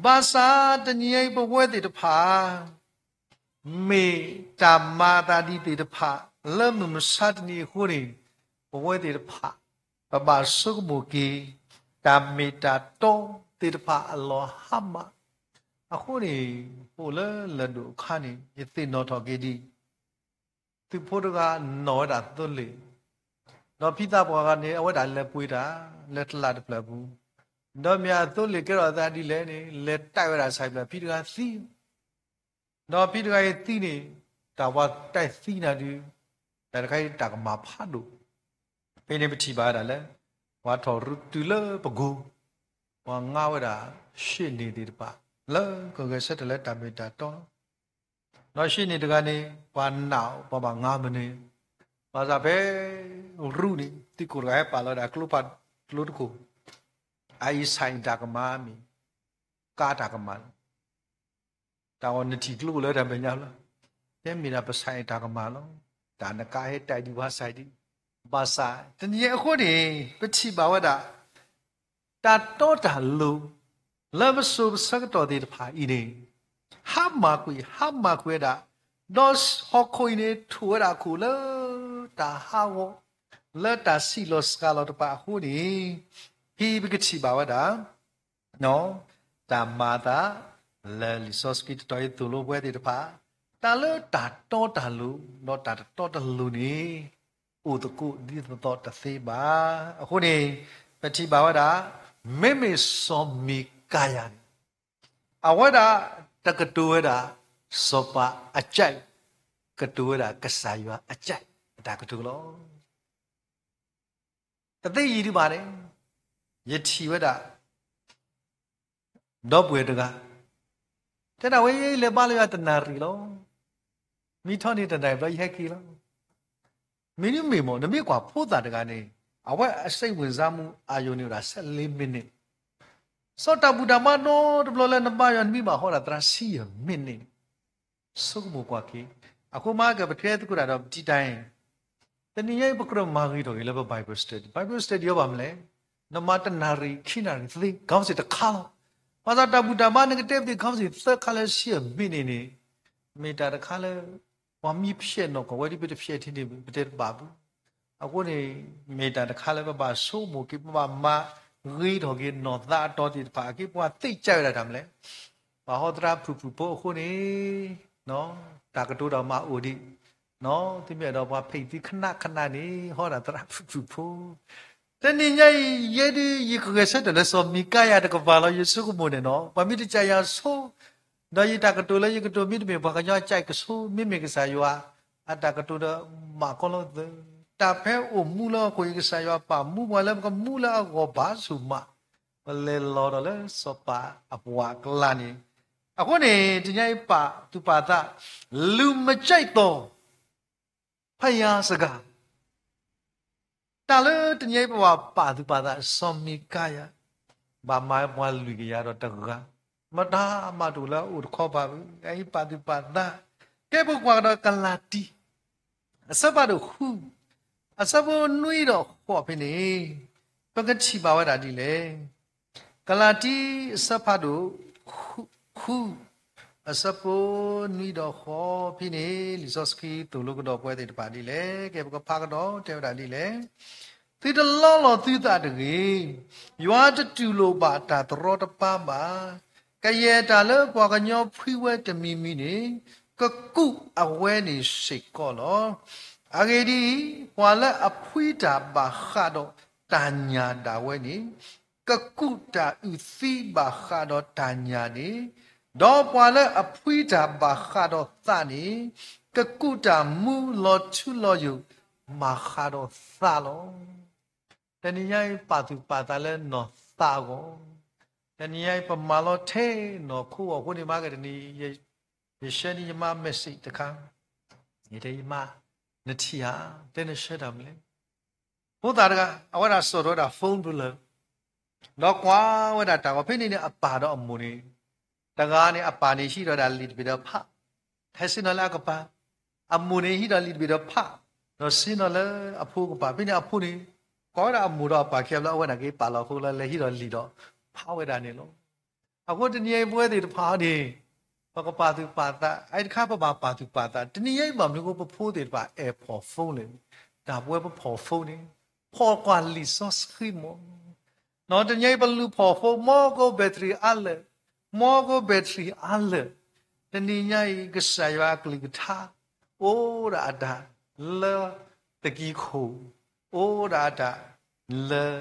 ဘၣ်ဆၣ်တနံၤအံၤ ပဝဲသ့ၣ်တဖၣ် မ့ၢ်တၢ်မၤအသးဒ်သ့ၣ်တဖၣ် လၢမုၢ်မဆါတနံၤအဃိန့ၣ် ပဝဲသ့ၣ်တဖၣ် ပဘၣ်ဆိကမိၣ်က့ၤ တၢ်မ့ၢ်တၢ်တီသ့ၣ်တဖၣ်အလီၢ်ဟါမၢ်. အဃိန့ၣ် ပအိၣ်လၢလၢၢ်ဒိၣ်အခါန့ၣ် ယသ့ၣ်နီၣ်ထီၣ်က့ၤဒ် သုးဖိတဂၤနီၣ်ဝဲဒၣ်သိလ့ၣ်, ဒီးဖံသးပှၢ်တဂၤန့ၣ် အဝဲဒၣ်လဲၤပှ့ၤတၢ် လၢတလးတဖျၢၣ်ပူၤ, ဒီးမ့ၢ်အသိလ့ၣ်ကဲထီၣ်အသးဒ်လဲၣ်န့ၣ် လဲၤတၢ်ဝဲဒၣ်ဆၣ်ဖျၢၣ် ဖံတဂၤသံ ဒီးဖံတဂၤအံၤသံန့ၣ် တၢ်ပှၤတၢ်သံနၤဒုး တၢ်တခါအံၤတၢ်ကမၤဖးဒိၣ်, ဖဲန့ၣ်ပထံၣ်ဘၣ်ဝဲဒၣ်လၢ ပှၤထီၣ်ရူးတုၤလၢပကိၤ, ပှၤငါဝဲဒၣ် ရှ့ၣ်န့ၣ်သ့ၣ်တဖၣ် လၢကဂဲၤဆၢထၢၣ်လၢတၢ်မ့ၢ်တၢ်တီလီၤ. နီၢ်ဆံးန့ၣ်တဂၤန့ၣ် ပှၤနာ်အီၤ ပှၤဘၣ်ငါမနုၤ, ဘၣ်ဆၣ်ဖဲရူးန့ၣ် သံခိၣ်တဂၤဟဲပာ်လီၤဝဲဒၣ်ကျိဖးဒိၣ်တခိၣ်, အအံၤဆၣ်အံၤတၢ်ကမၣ်မ့ၢ် ကါတၢ်ကမၣ်လီၤ. တၢ်အီၤနထံၣ်ကျိလၢတၢ်မဲာ်ညါလီၤ. ဖဲမ့ၢ်ဒၣ်ပဆၣ်အံၤတၢ်ကမၣ်လီၤ. တၢ်နကါဟဲတၢ်ဒံးဘၣ်ဆၣ်ဒံး, ဘၣ်ဆၣ်တနံၤအံၤအဃိန့ၣ် ပထံၣ်ဘၣ်ဝဲဒၣ် တၢ်တီတၢ်လိၤ လၢပစိၤပဆၢကတီၢ်သ့ၣ်တဖၣ်အံၤန့ၣ် ဟါမၢ်ကွံာ် ဟါမၢ်ကွံာ်ဝဲဒၣ်, ဒီးဟီၣ်ခိၣ်အံၤန့ၣ် ထိၣ်ဝဲဒၣ်အခိၣ်လၢတၢ်ဟးဂီၤ လၢတၢ်ဆံးလီၤစှၤလီၤတဖၣ်အဃိန့ၣ်, ဖဲပကထံၣ်ဘၣ်ဝဲဒၣ် တၢ်မၤအသး လၢလံာ်စီဆှံတတီၤအံၤသိၣ်လိပဝဲသ့ၣ်တဖၣ်, တၢ်လၢတၢ်တီတၢ်လိၤ ဒီးတၢ်တတီတလိၤန့ၣ် အိၣ်သကိးဒ်သိးသိးတသ့ဘၣ်. အဃိန့ၣ် ပထံၣ်ဘၣ်ဝဲဒၣ် မ့မ့ၢ်စီၤမံၤကၤယၤန့ၣ် အဝဲဒၣ်တကတိၤဝဲဒၣ် စီၤပၤအကၠဲး, ကတိၤဝဲဒၣ်ကစၢ်ယွၤအကၠဲး အတၢ်ကတိၤလီၤ. တသ့ယံာ်ဒံးဘၣ်န့ၣ် ယထံၣ်ဝဲဒၣ် ဒီပုၢ်ဝဲၢ်တဂၤ တဲဒၣ်ဝဲ ယလဲၤဘါလၢယွၤတနၣ်ရံၣ်လီၤ. မ့ၢ်ထီၣ်န့ၣ်တနၣ်ရံၣ်ဘျီယဟဲက့ၤလီၤ. မ့ၢ်နမ့ၢ်မ့ၢ် နမ့ၢ်ကွၢ်ဖိသၣ်တဂၤန့ၣ် အဝဲအစိတ်ဝင်စားမှုအာရုံန့ၣ်အိၣ်ဒၣ် ဆယ့်လေးမိနစ်န့ၣ်, စီၤတၢ်ဘူၣ်တၢ်ဘါနီတဘျီလၢနဘါယွၤ နမ့ၢ်ဘၣ်ဟီဒၣ်သရၣ်ဆံယဲၢ်မိနစ်န့ၣ် ဆိကမိၣ်ကွၢ်က့ၤ. အဃိမ့ၢ်ကပတဲသကိးတၢ်ဒီးပထံၣ်တၢ်အံၤ, တနံၤညါအံၤ ပကြၢးမၤဂ့ၤထီၣ်က့ၤလၢပ Bible study, Bible study အီၤဘၣ်မနုၤလဲၣ်. နမၤတနၣ်ရံၣ်ခံနၣ်ရံၣ်သ့ ခီစ့ၣ်တခါလီၤ. ဘၣ်ဆၣ်တၢ်ဘူၣ်တၢ်ဘါနကတဲပသ့ၣ် ခီစ့ၣ်သၢခါလၢဆံယဲၢ်မိနစ်န့ၣ် မ့ၢ်တၢ်တခါလၢ ပှၤမ့ၢ်ဖျဲးနီၢ်ကီၢ်ဝဲဒ်ပတဖျဲးထံန့ၣ် ပတဲတဘၣ်ဘူး. အဃိန့ၣ် မ့ၢ်တၢ်တခါလၢပဘၣ်ဆိကမိၣ်က့ၤ ပဘၣ်မၤဂ့ၤထီၣ်က့ၤနီၢ်သးအတီၤသ့ၣ်တဖၣ်အဂ့ၢ် ပှၤသ့ၣ်ညါဝဲဒၣ်တၢ်မနုၤလဲၣ်. ပှၤဟီသရၣ်ဖုၣ်ဖုၣ်ဖိအဃိန့ၣ် တၢ်ကတိၤဒီးမၤအိၣ်ဒံး, သုမ့ၢ်အဲၣ်ဒိးပှၤဖံးသုခနၣ်ခနၣ်န့ၣ် ဟီဒၣ်သရၣ်ဖုၣ်ဖုၣ်ဖိ တနံၤညါအံၤ ယဲဒၣ် ယကဂဲၤဆၢထၢၣ်လၢစီၤမံၤကၤယၤတကပၤလီၤ. ယဆိကမိၣ်န့ၣ်နီၤ ပှၤမ့ၢ်တကးယၤဆိ, ဒီးယတၢ်ကတိၤလၢယကတိၤမ့တမ့ၢ်ပှၤကညီအကၠဲးကဆိ, မ့မ့ၢ်ကစၢ်ယွၤအတၢ်ကတိၤဒီးမၤကီလီၤသၢ, တၢ်ဖဲအိၣ်မူလၢဟီၣ်ခိၣ်အံၤ ကစၢ်ယွၤပာ်မူပှၤလၢပကမူလၢအဂီၢ်ဘၣ်ဆူၣ်မး, ပလဲၤလီၤဒီးလၢစီၤပၤအပှၤအကျါန့ၣ်, အဃိန့ၣ် တနံၤညါအံၤပာ်သူၣ်ပာ်သး လူမကြိုက်သော ဖယားစကား တၢ်လၢတနံၤအံၤပဘၣ်ပာ်သူၣ်ပာ်သး စီၤမံၤကၤယၤ ဘၣ်မၤပှၤလွံၢ်ကယၤဒီးတဂၤ, မတၤမၤတအိၣ်လၢအအိၣ်တခီပၤဘၣ်. အအံၤပာ်သူၣ်ပာ်သး, ကဲပကွၢ်ကဒီးကလၤတံ အဆၢဖးဒိၣ်ဃု, အဆၢဖိနွံဒီးဃိးဖဲန့ၣ် ပကထံၣ်ဘၣ်ဝဲဒၣ်ဒ်လဲၣ်. ကလၤတံ အဆၢဖးဒိၣ် ဃု, အဆၢဖိနွံဒီးဃိးဖဲန့ၣ် လံာ်စီဆှံသိၣ်လိကဒီးပဝဲသ့ၣ်တဖၣ်ဒ်လဲၣ်. ကဲပကဖးကဒီးတဲဝဲဒၣ်ဒ်လဲၣ်. သုတလီလီၤသုသးတဂ့ၤ. ယွၤတတူၢ်လိာ်ဘၣ်တၢ်တရီတပါဘၣ်. ကယဲၢ်တၢ်လၢပှၤကညီဖှံဝဲတမံၤမံၤန့ၣ် ကကူးအဝဲန့ၣ်စ့ၢ်ကီးလီၤ. အဂ့ၢ်ဒ်အံၤ, ပှၤလၢအဖှံတၢ်ဘၣ်ဃးဒီးတၢ်ညၣ်ဒၣ်ဝဲန့ၣ် ကကူးတၢ်အုၣ်သံဘၣ်ဃးဒီးတၢ်ညၣ်န့ၣ်, ဒီးပှၤလၢအဖှံတၢ်ဘၣ်ဃးဒီးသးန့ၣ် ကကူးတၢ်မူလီၤထူလီၤယိာ်ဘၣ်ဃးဒီးသးလီၤ. တနံၤညါအံၤပာ်သူၣ်ပာ်သးလၢနီၢ်သးအဂီၢ်, တနံၤညါအံၤပမၤလီၤထဲနီၢ်ခိအီၤအဃိန့ၣ် မၤကတနံၤ ယဆှၢန့ၢ်ယမါ message တခါ, ယတဲယမါ, နထံၣ်ဧါ, တဲနဆှၢတၢ်မနုၤလဲၣ်. ဖိသၣ်တဂၤ အဝဲဒၣ်စိာ်ထီၣ်ဝဲဒၣ် phone ပူၤလၢာ်, ဒီးကွၢ်ဝဲဒၣ်တၢ်ဂီၤဖဲန့ၣ်န့ၣ် အပၢ်ဒီးအမိၢ်န့ၣ်, တဂၤန့ၣ် အပၢ်န့ၣ်ဟံးဒီးဒၣ်လံာ်တဘ့ၣ်ဒီးဖး, ဟဲဆ့ၣ်နီၤလၢအကပၤ, အမိၢ်န့ၣ်ဟံးဒီးလံာ်တဘ့ၣ်ဒီးဖး, ဒီးဆ့ၣ်နီၤလၢအဖိကပၤ ဖဲန့ၣ်အဖိန့ၣ်, ကွၢ်ဝဲဒၣ်အမိၢ်ဒီးအပၢ်ခံဂၤဘျီ အဝဲဒၣ်က့ၤပာ်လီၤအဃိလၢ လဲၤဟံးဒီးလံာ်ဒီးဖးဝဲဒၣ်န့ၣ်လီၤ. အဃိတနံၤအံၤပဝဲသ့ၣ်တဖၣ်န့ၣ်, ပကပာ်သူၣ်ပာ်သး, အအံၤတခါပဘၣ်ပာ်သူၣ်ပာ်သး, တနံၤအံၤဘၣ်မနုၤအဃိပဖိသ့ၣ်တဖၣ်အဲၣ်ဖီၣ် phone လဲၣ်, တၢ်ပဝဲပဖီၣ် phone န့ၣ်, ဖီၣ်ကွၢ်လံာ်စီဆှံမး တနံၤအံၤပလူၤဖီၣ် phone မ်ကီ battery အါလၢာ်, မ်ကီ battery အါလၢာ်, တနံၤညါအံၤ ကစၢ်ယွၤအကလုၢ်ကထါ အိၣ်ဒၣ်အတၢ်လၢ သုးက့ခိၣ်, အိၣ်ဒၣ်အတၢ်လၢ,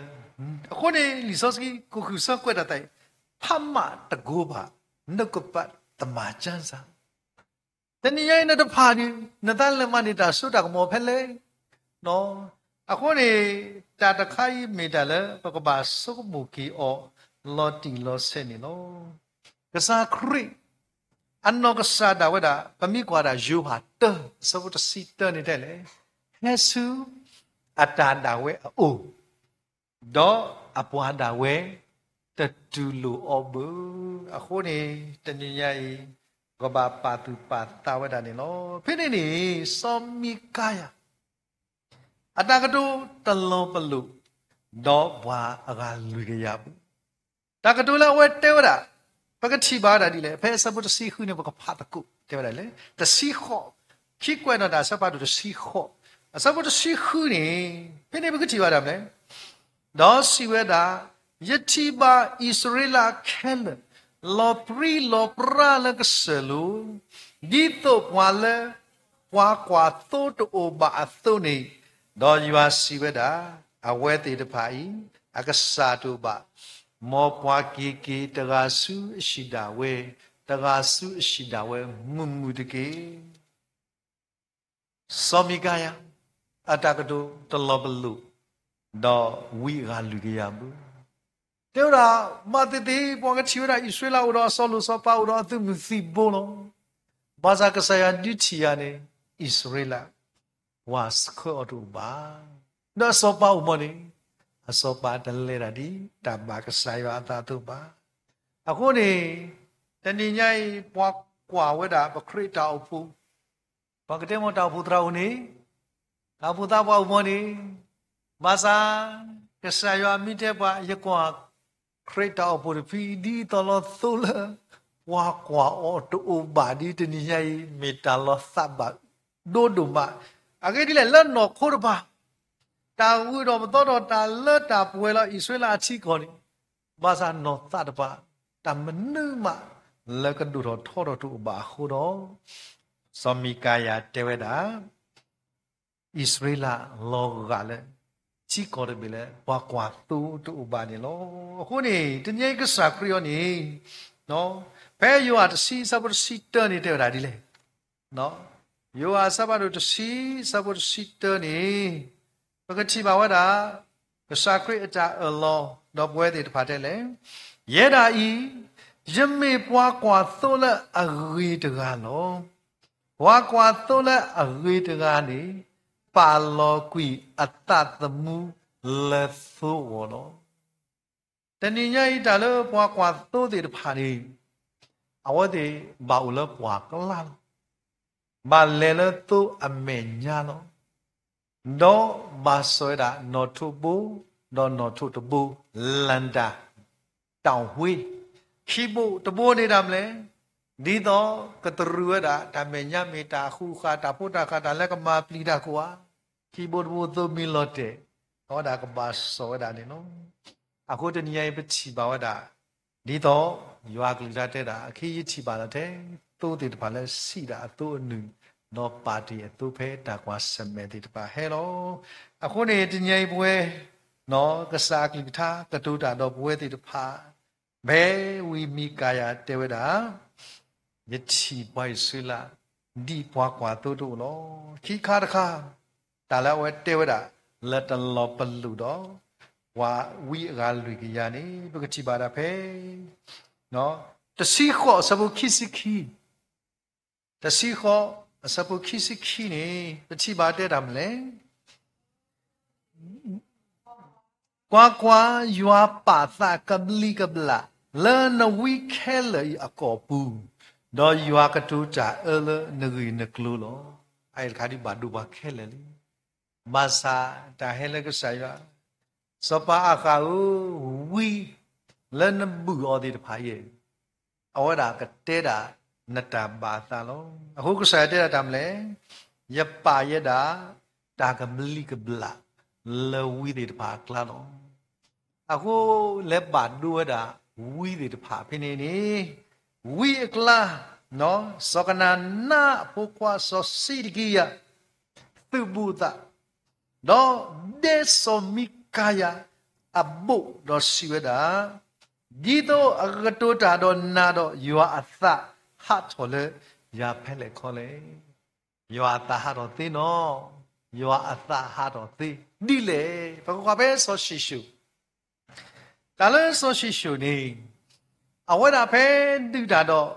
အဃိန့ၣ် လံာ်စီဆှံ ကိၣ်ဃုာ်ဆၢကွဲးတၢ်သးအံၤ, ဖးမးတကိးဘၣ် နှုတ်ကပတ်သမ္မာကျမ်းစာ တနံၤညါအံၤနတဖၣ်ဒုး နသးလဲၤမၤန့ၢ်တၢ်စိတၢ်ကမီၤဖဲလဲၣ်. အဃိန့ၣ် တၢ်တခါအံၤမ့ၢ်တၢ်လၢ ပကဘၣ်ဆိကမိၣ်က့ၤအီၤ လီၤတံၢ်လီၤဆဲးန့ၣ်လီၤ. ကစၢ်ခရံာ် အနီၢ်ကစၢ်ဒၣ်ဝဲဒၣ် ပမ့ၢ်ကွၢ်ဒၣ်ယိၤဟၣ်တၢ အဆၢဖိတဆံတၢန့ၣ်တဲလဲၣ်, ဟဲဆူအတၢ်ဒၣ်ဝဲအအိၣ်, ဒီးအပှၤဒၣ်ဝဲတတူၢ်လိာ်အီၤဘၣ်. အဃိန့ၣ် တနံၤညါအံၤ ကဘၣ်ပာ်သူၣ်ပာ်သးဝဲဒၣ်န့ၣ်လီၤ. ဖဲန့ၣ်န့ၣ် စီၤမံၤကၤယၤ အတၢ်ကတိၤတလီၤပလိာ် ဒီးပှၤအဂၤလွံၢ်ကယၤပူၤ, တၢ်ကတိၤလၢအဝဲတဲဝဲဒၣ် ပကထံၣ်ဘၣ်ဝဲဒၣ်ဒ်လဲၣ်. ဖဲအဆၢဖိတဆံဃုန့ၣ် ပကဖးသကိး တဲဝဲဒၣ်လဲၣ်, တဆံဃိး, ခံကွဲးနီၣ်တၢ်အဆၢဖးဒိၣ်တဆံဃိး, အဆၢဖိတဆံဃုန့ၣ် ဖဲန့ၣ်ပကထံၣ်ဘၣ်ဒၣ်မနုၤလဲၣ်. ဒီးစံးဝဲဒၣ်, ယထံၣ်ဘၣ်အံၣ်စရ့လးခဲလၢာ် လီၤပြံလီၤပြါလၢကစၢၢ်လိၤ, ဒ်သိးပှၤလၢ ပှၤကွၢ်သိတအိၣ်ဘၣ်အသိးန့ၣ်, ဒီးယွၤစံးဝဲဒၣ်, အဝဲသ့ၣ်တဖၣ်အံၤ အကစၢ်တအိၣ်ဘၣ်, မ်ပှၤက့ၤက့ၤတဂၤဆူအဟံၣ်ဒၣ်ဝဲ, တဂၤဆူအဟံၣ်ဒၣ်ဝဲမုာ်မုာ်တက့ၢ်. စီၤမံၤကၤယၤ အတၢ်ကတိၤတလီၤပလိာ် ဒီးဝံအဂၤလွံၢ်ကယၤဘၣ် တဲဝဲဒၣ်, ဘၣ်သ့ၣ်သ့ၣ် ပှၤကထံၣ်ဝဲဒၣ်အံၣ်စရ့လးအိၣ်ဒီးအစီၤလိၣ်စီၤပၤအိၣ်ဒီးအသုးမုၢ်သံၣ်ဘိလီၤ. ဘၣ်ဆၣ်ကစၢ်ယွၤဒုးထံၣ်ယၤန့ၣ် အံၣ်စရ့လး ပှၤဆှၢအီၤတအိၣ်ဘၣ်, ဒီးအစီၤပၤအိၣ်မီန့ၣ် အစီၤပၤတလဲၤတၢ်ဒ်တၢ်ဘၣ်ကစၢ်ယွၤအသးအသိးဘၣ်. အဃိန့ၣ် တနံၤညါအံၤ ပှၤကွၢ်ဝဲဒၣ်ပခရံာ်တၢ်အိၣ်ဖှိၣ် ပှၤကတဲမ့ၢ်တၢ်အိၣ်ဖှိၣ်သရၣ်အိၣ်န့ၣ်, တၢ်အိၣ်ဖှိၣ်သးပှၢ်အိၣ်မီန့ၣ်, ဘၣ်ဆၣ် ကစၢ်ယွၤမ့ၢ်တဲပှၤ ယကွၢ်ခရံာ်တၢ်အိၣ်ဖှိၣ်တဖု ဒ်သိးလီၤသိလၢ ပှၤကွၢ်အီၤတအိၣ်ဘၣ်ဒ်တနံၤညါအံၤ မ့ၢ်တၢ်လီၤသးဘၣ်ဒိဒိၣ်မး. အဂ့ၢ်ဒ်လဲၣ် လၢနီၢ်ခိတဖၣ် တၢ်ဂုာ်ထီၣ်ပသီထီၣ်တၢ်လၢတၢ်ပှဲၤလီၤအံၣ်စရ့လးအထံကီၢ်န့ၣ်, ဘၣ်ဆၣ်နီၢ်သးတဖၣ် တၢ်မနုၤမး လၢကဒိၣ်ထီၣ်ထီထီၣ်တအိၣ်ဘၣ်အဃိဒီး, စီၤမံၤကၤယၤတဲဝဲဒၣ် အံၣ်စရ့လးလီၤဂာ်လၢ ထံကီၢ်တဘ့ၣ်လၢ ပှၤကွၢ်သိတအိၣ်ဘၣ်န့ၣ်လီၤ. အဃိန့ၣ် တနံၤအံၤကစၢ်ခရံာ်အံၤန့ၣ်, ဖဲယိၤဟၣ်တဆံ အဆၢဖိတဆံတၢန့ၣ်တဲဝဲဒၣ်ဒ်လဲၣ်. ယိၤဟၣ်အဆၢဖးဒိၣ်တဆံ အဆၢဖိတဆံတၢန့ၣ် ပကထံၣ်ဘၣ်ဝဲဒၣ် ကစၢ်ခရံာ်အတၢ်အၢၣ်လီၤ ဒီးပဝဲသ့ၣ်တဖၣ်တဲလဲၣ်, ယဲဒၣ်အံၤ ယမ့ၢ်ပှၤကွၢ်သိလၢအဂ့ၤတဂၤလီၤ. ပှၤကွၢ်သိလၢအဂ့ၤတဂၤန့ၣ် ပာ်လီၤကွံာ်အသးသမူလၢသိအဂီၢ်လီၤ. တနံၤညါအံၤတၢ်လၢပှၤကွၢ်သိသ့ၣ်တဖၣ်န့ၣ် အဝဲသ့ၣ်ဘၣ်အိၣ်လၢပှၢ်ကျါလီၤ. ဘၣ်လဲၤလၢသိအမဲာ်ညါလီၤ. ဒီးဘၣ်စီၣ်ဝဲဒၣ်နီၣ်ထိးဘိ ဒီးနီၣ်ထိးတဘိ လၣ်ဒၣ် တၢ်ဝ့ ခံဘိတဘိန့ၣ်ဒၣ်မလဲၣ်, ဒ်သိးကတရူးဝဲဒၣ် တၢ်မဲာ်ညါမ့ၢ်တၢ်ဃူဃာ် တၢ်ဖိတၢ်ဃာ် တၢ်လၢကမၤပျံၤတၢ်ကိးဧါ, ခံဘိတဘိသိမံလီၤတဲာ်, အဝဲဒၣ်ကဘၣ်စီၣ်ဝဲဒၣ်န့ၣ်လီၤ. အဃိတနံၤညါအံၤပထံၣ်ဘၣ်ဝဲဒၣ် ဒ်သိးယွၤအကလုၢ်ကထါတဲဒၣ် အခဲအံၤယထံၣ်ဘၣ်လီၤထဲ သိသ့ၣ်တဖၣ်လၢဆံးဒၣ်အသိအနုၢ်, ဒီးပာ်တ့ၢ်အသိဖဲတၢ်ကွၢ်ဆၢၣ်မဲာ်သ့ၣ်တဖၣ်ဟဲလီၤ. အဃိန့ၣ် တနံၤညါအံၤပဝဲ ကစၢ်အကလုၢ်ကထါကတိၤတၢ်ဒီးပဝဲသ့ၣ်တဖၣ် ဖဲဝံမံၤကၤယၤတဲဝဲဒၣ် ယထံၣ်ပှၤအံၣ်စရ့လး ဒ်ပှၤကွၢ်သိတအိၣ်လီၤ. ခံခါတခါ တၢ်လၢအဝဲတဲဝဲဒၣ် လၢတလီၤပလိာ်ဒီး ပှၤဝံအဂၤလွံၢ်ကယၤန့ၣ် ပကထံၣ်ဘၣ်ဒၣ်ဖဲ တဆံဃိးအဆၢဖိခံဆံခံ, တဆံဃိးအဆၢဖိခံဆံခံန့ၣ် ပထံၣ်ဘၣ်တဲတၢ်မနုၤလဲၣ်. ကွၢ်ကွၢ်, ယွၤပာ်သးကဘျံးကဘျၣ် လၢနဝံခဲလၢာ်အံၤအကိာ်ပူၤ, ဒီးယွၤကတိၤတၢ်အၢလၢနဂ့ၢ်နကျိၤလီၤ. အအံၤတခါဒ်ဘၣ်ဒိပှၤခဲလၢာ်လံ. ဘၣ်ဆၣ်တၢ်ဟဲလၢကစၢ်ယွၤ, စီၤပၤအၤဃးဧၢ, ဝံလၢနဘုၣ်အီၤသ့ၣ်တဖၣ်အံၤ အဝဲဒၣ်ကတဲဒၣ်နတၢ်ဘၣ်အသးလီၤ. အဃိကစၢ်ယွၤတဲဒၣ်တၢ်မနုၤလဲၣ်, ယပာ်ယဲဒၣ် တၢ်ကဘျံးကဘျၣ် လၢဝံသ့ၣ်တဖၣ်အကျါလီၤ. အဃိလဲၤဘၣ်ဒိဝဲဒၣ် ဝံသ့ၣ်တဖၣ်ဖဲန့ၣ်န့ၣ်, ဝံအကျါ, စီၤကနၤနါအဖိခွါစီၤစံးဒကံယၤ သုးဘူးအသး, ဒီးဒဲစီၤမံကၤယၤအဘိၣ်ဒီးစံးဝဲဒၣ်, ဒ်သိးအကကတိၤတၢ်ဒီးနၤဒီး ယွၤအသးဟးထီၣ်လၢယၤဖဲလဲၣ်ခီလဲၣ်. ယွၤအသးဟးထီၣ်သ့နီၢ်, ယွၤအသးဟးထီၣ်သ့ဒ်လဲၣ်. ပကကွၢ်ဖဲစီၤၡံၣ်ၡိၣ် တၢ်လၢစီၤၡံၣ်ၡိၣ်န့ၣ် အဝဲဒၣ်ဖဲဒုးတၢ်ဒီး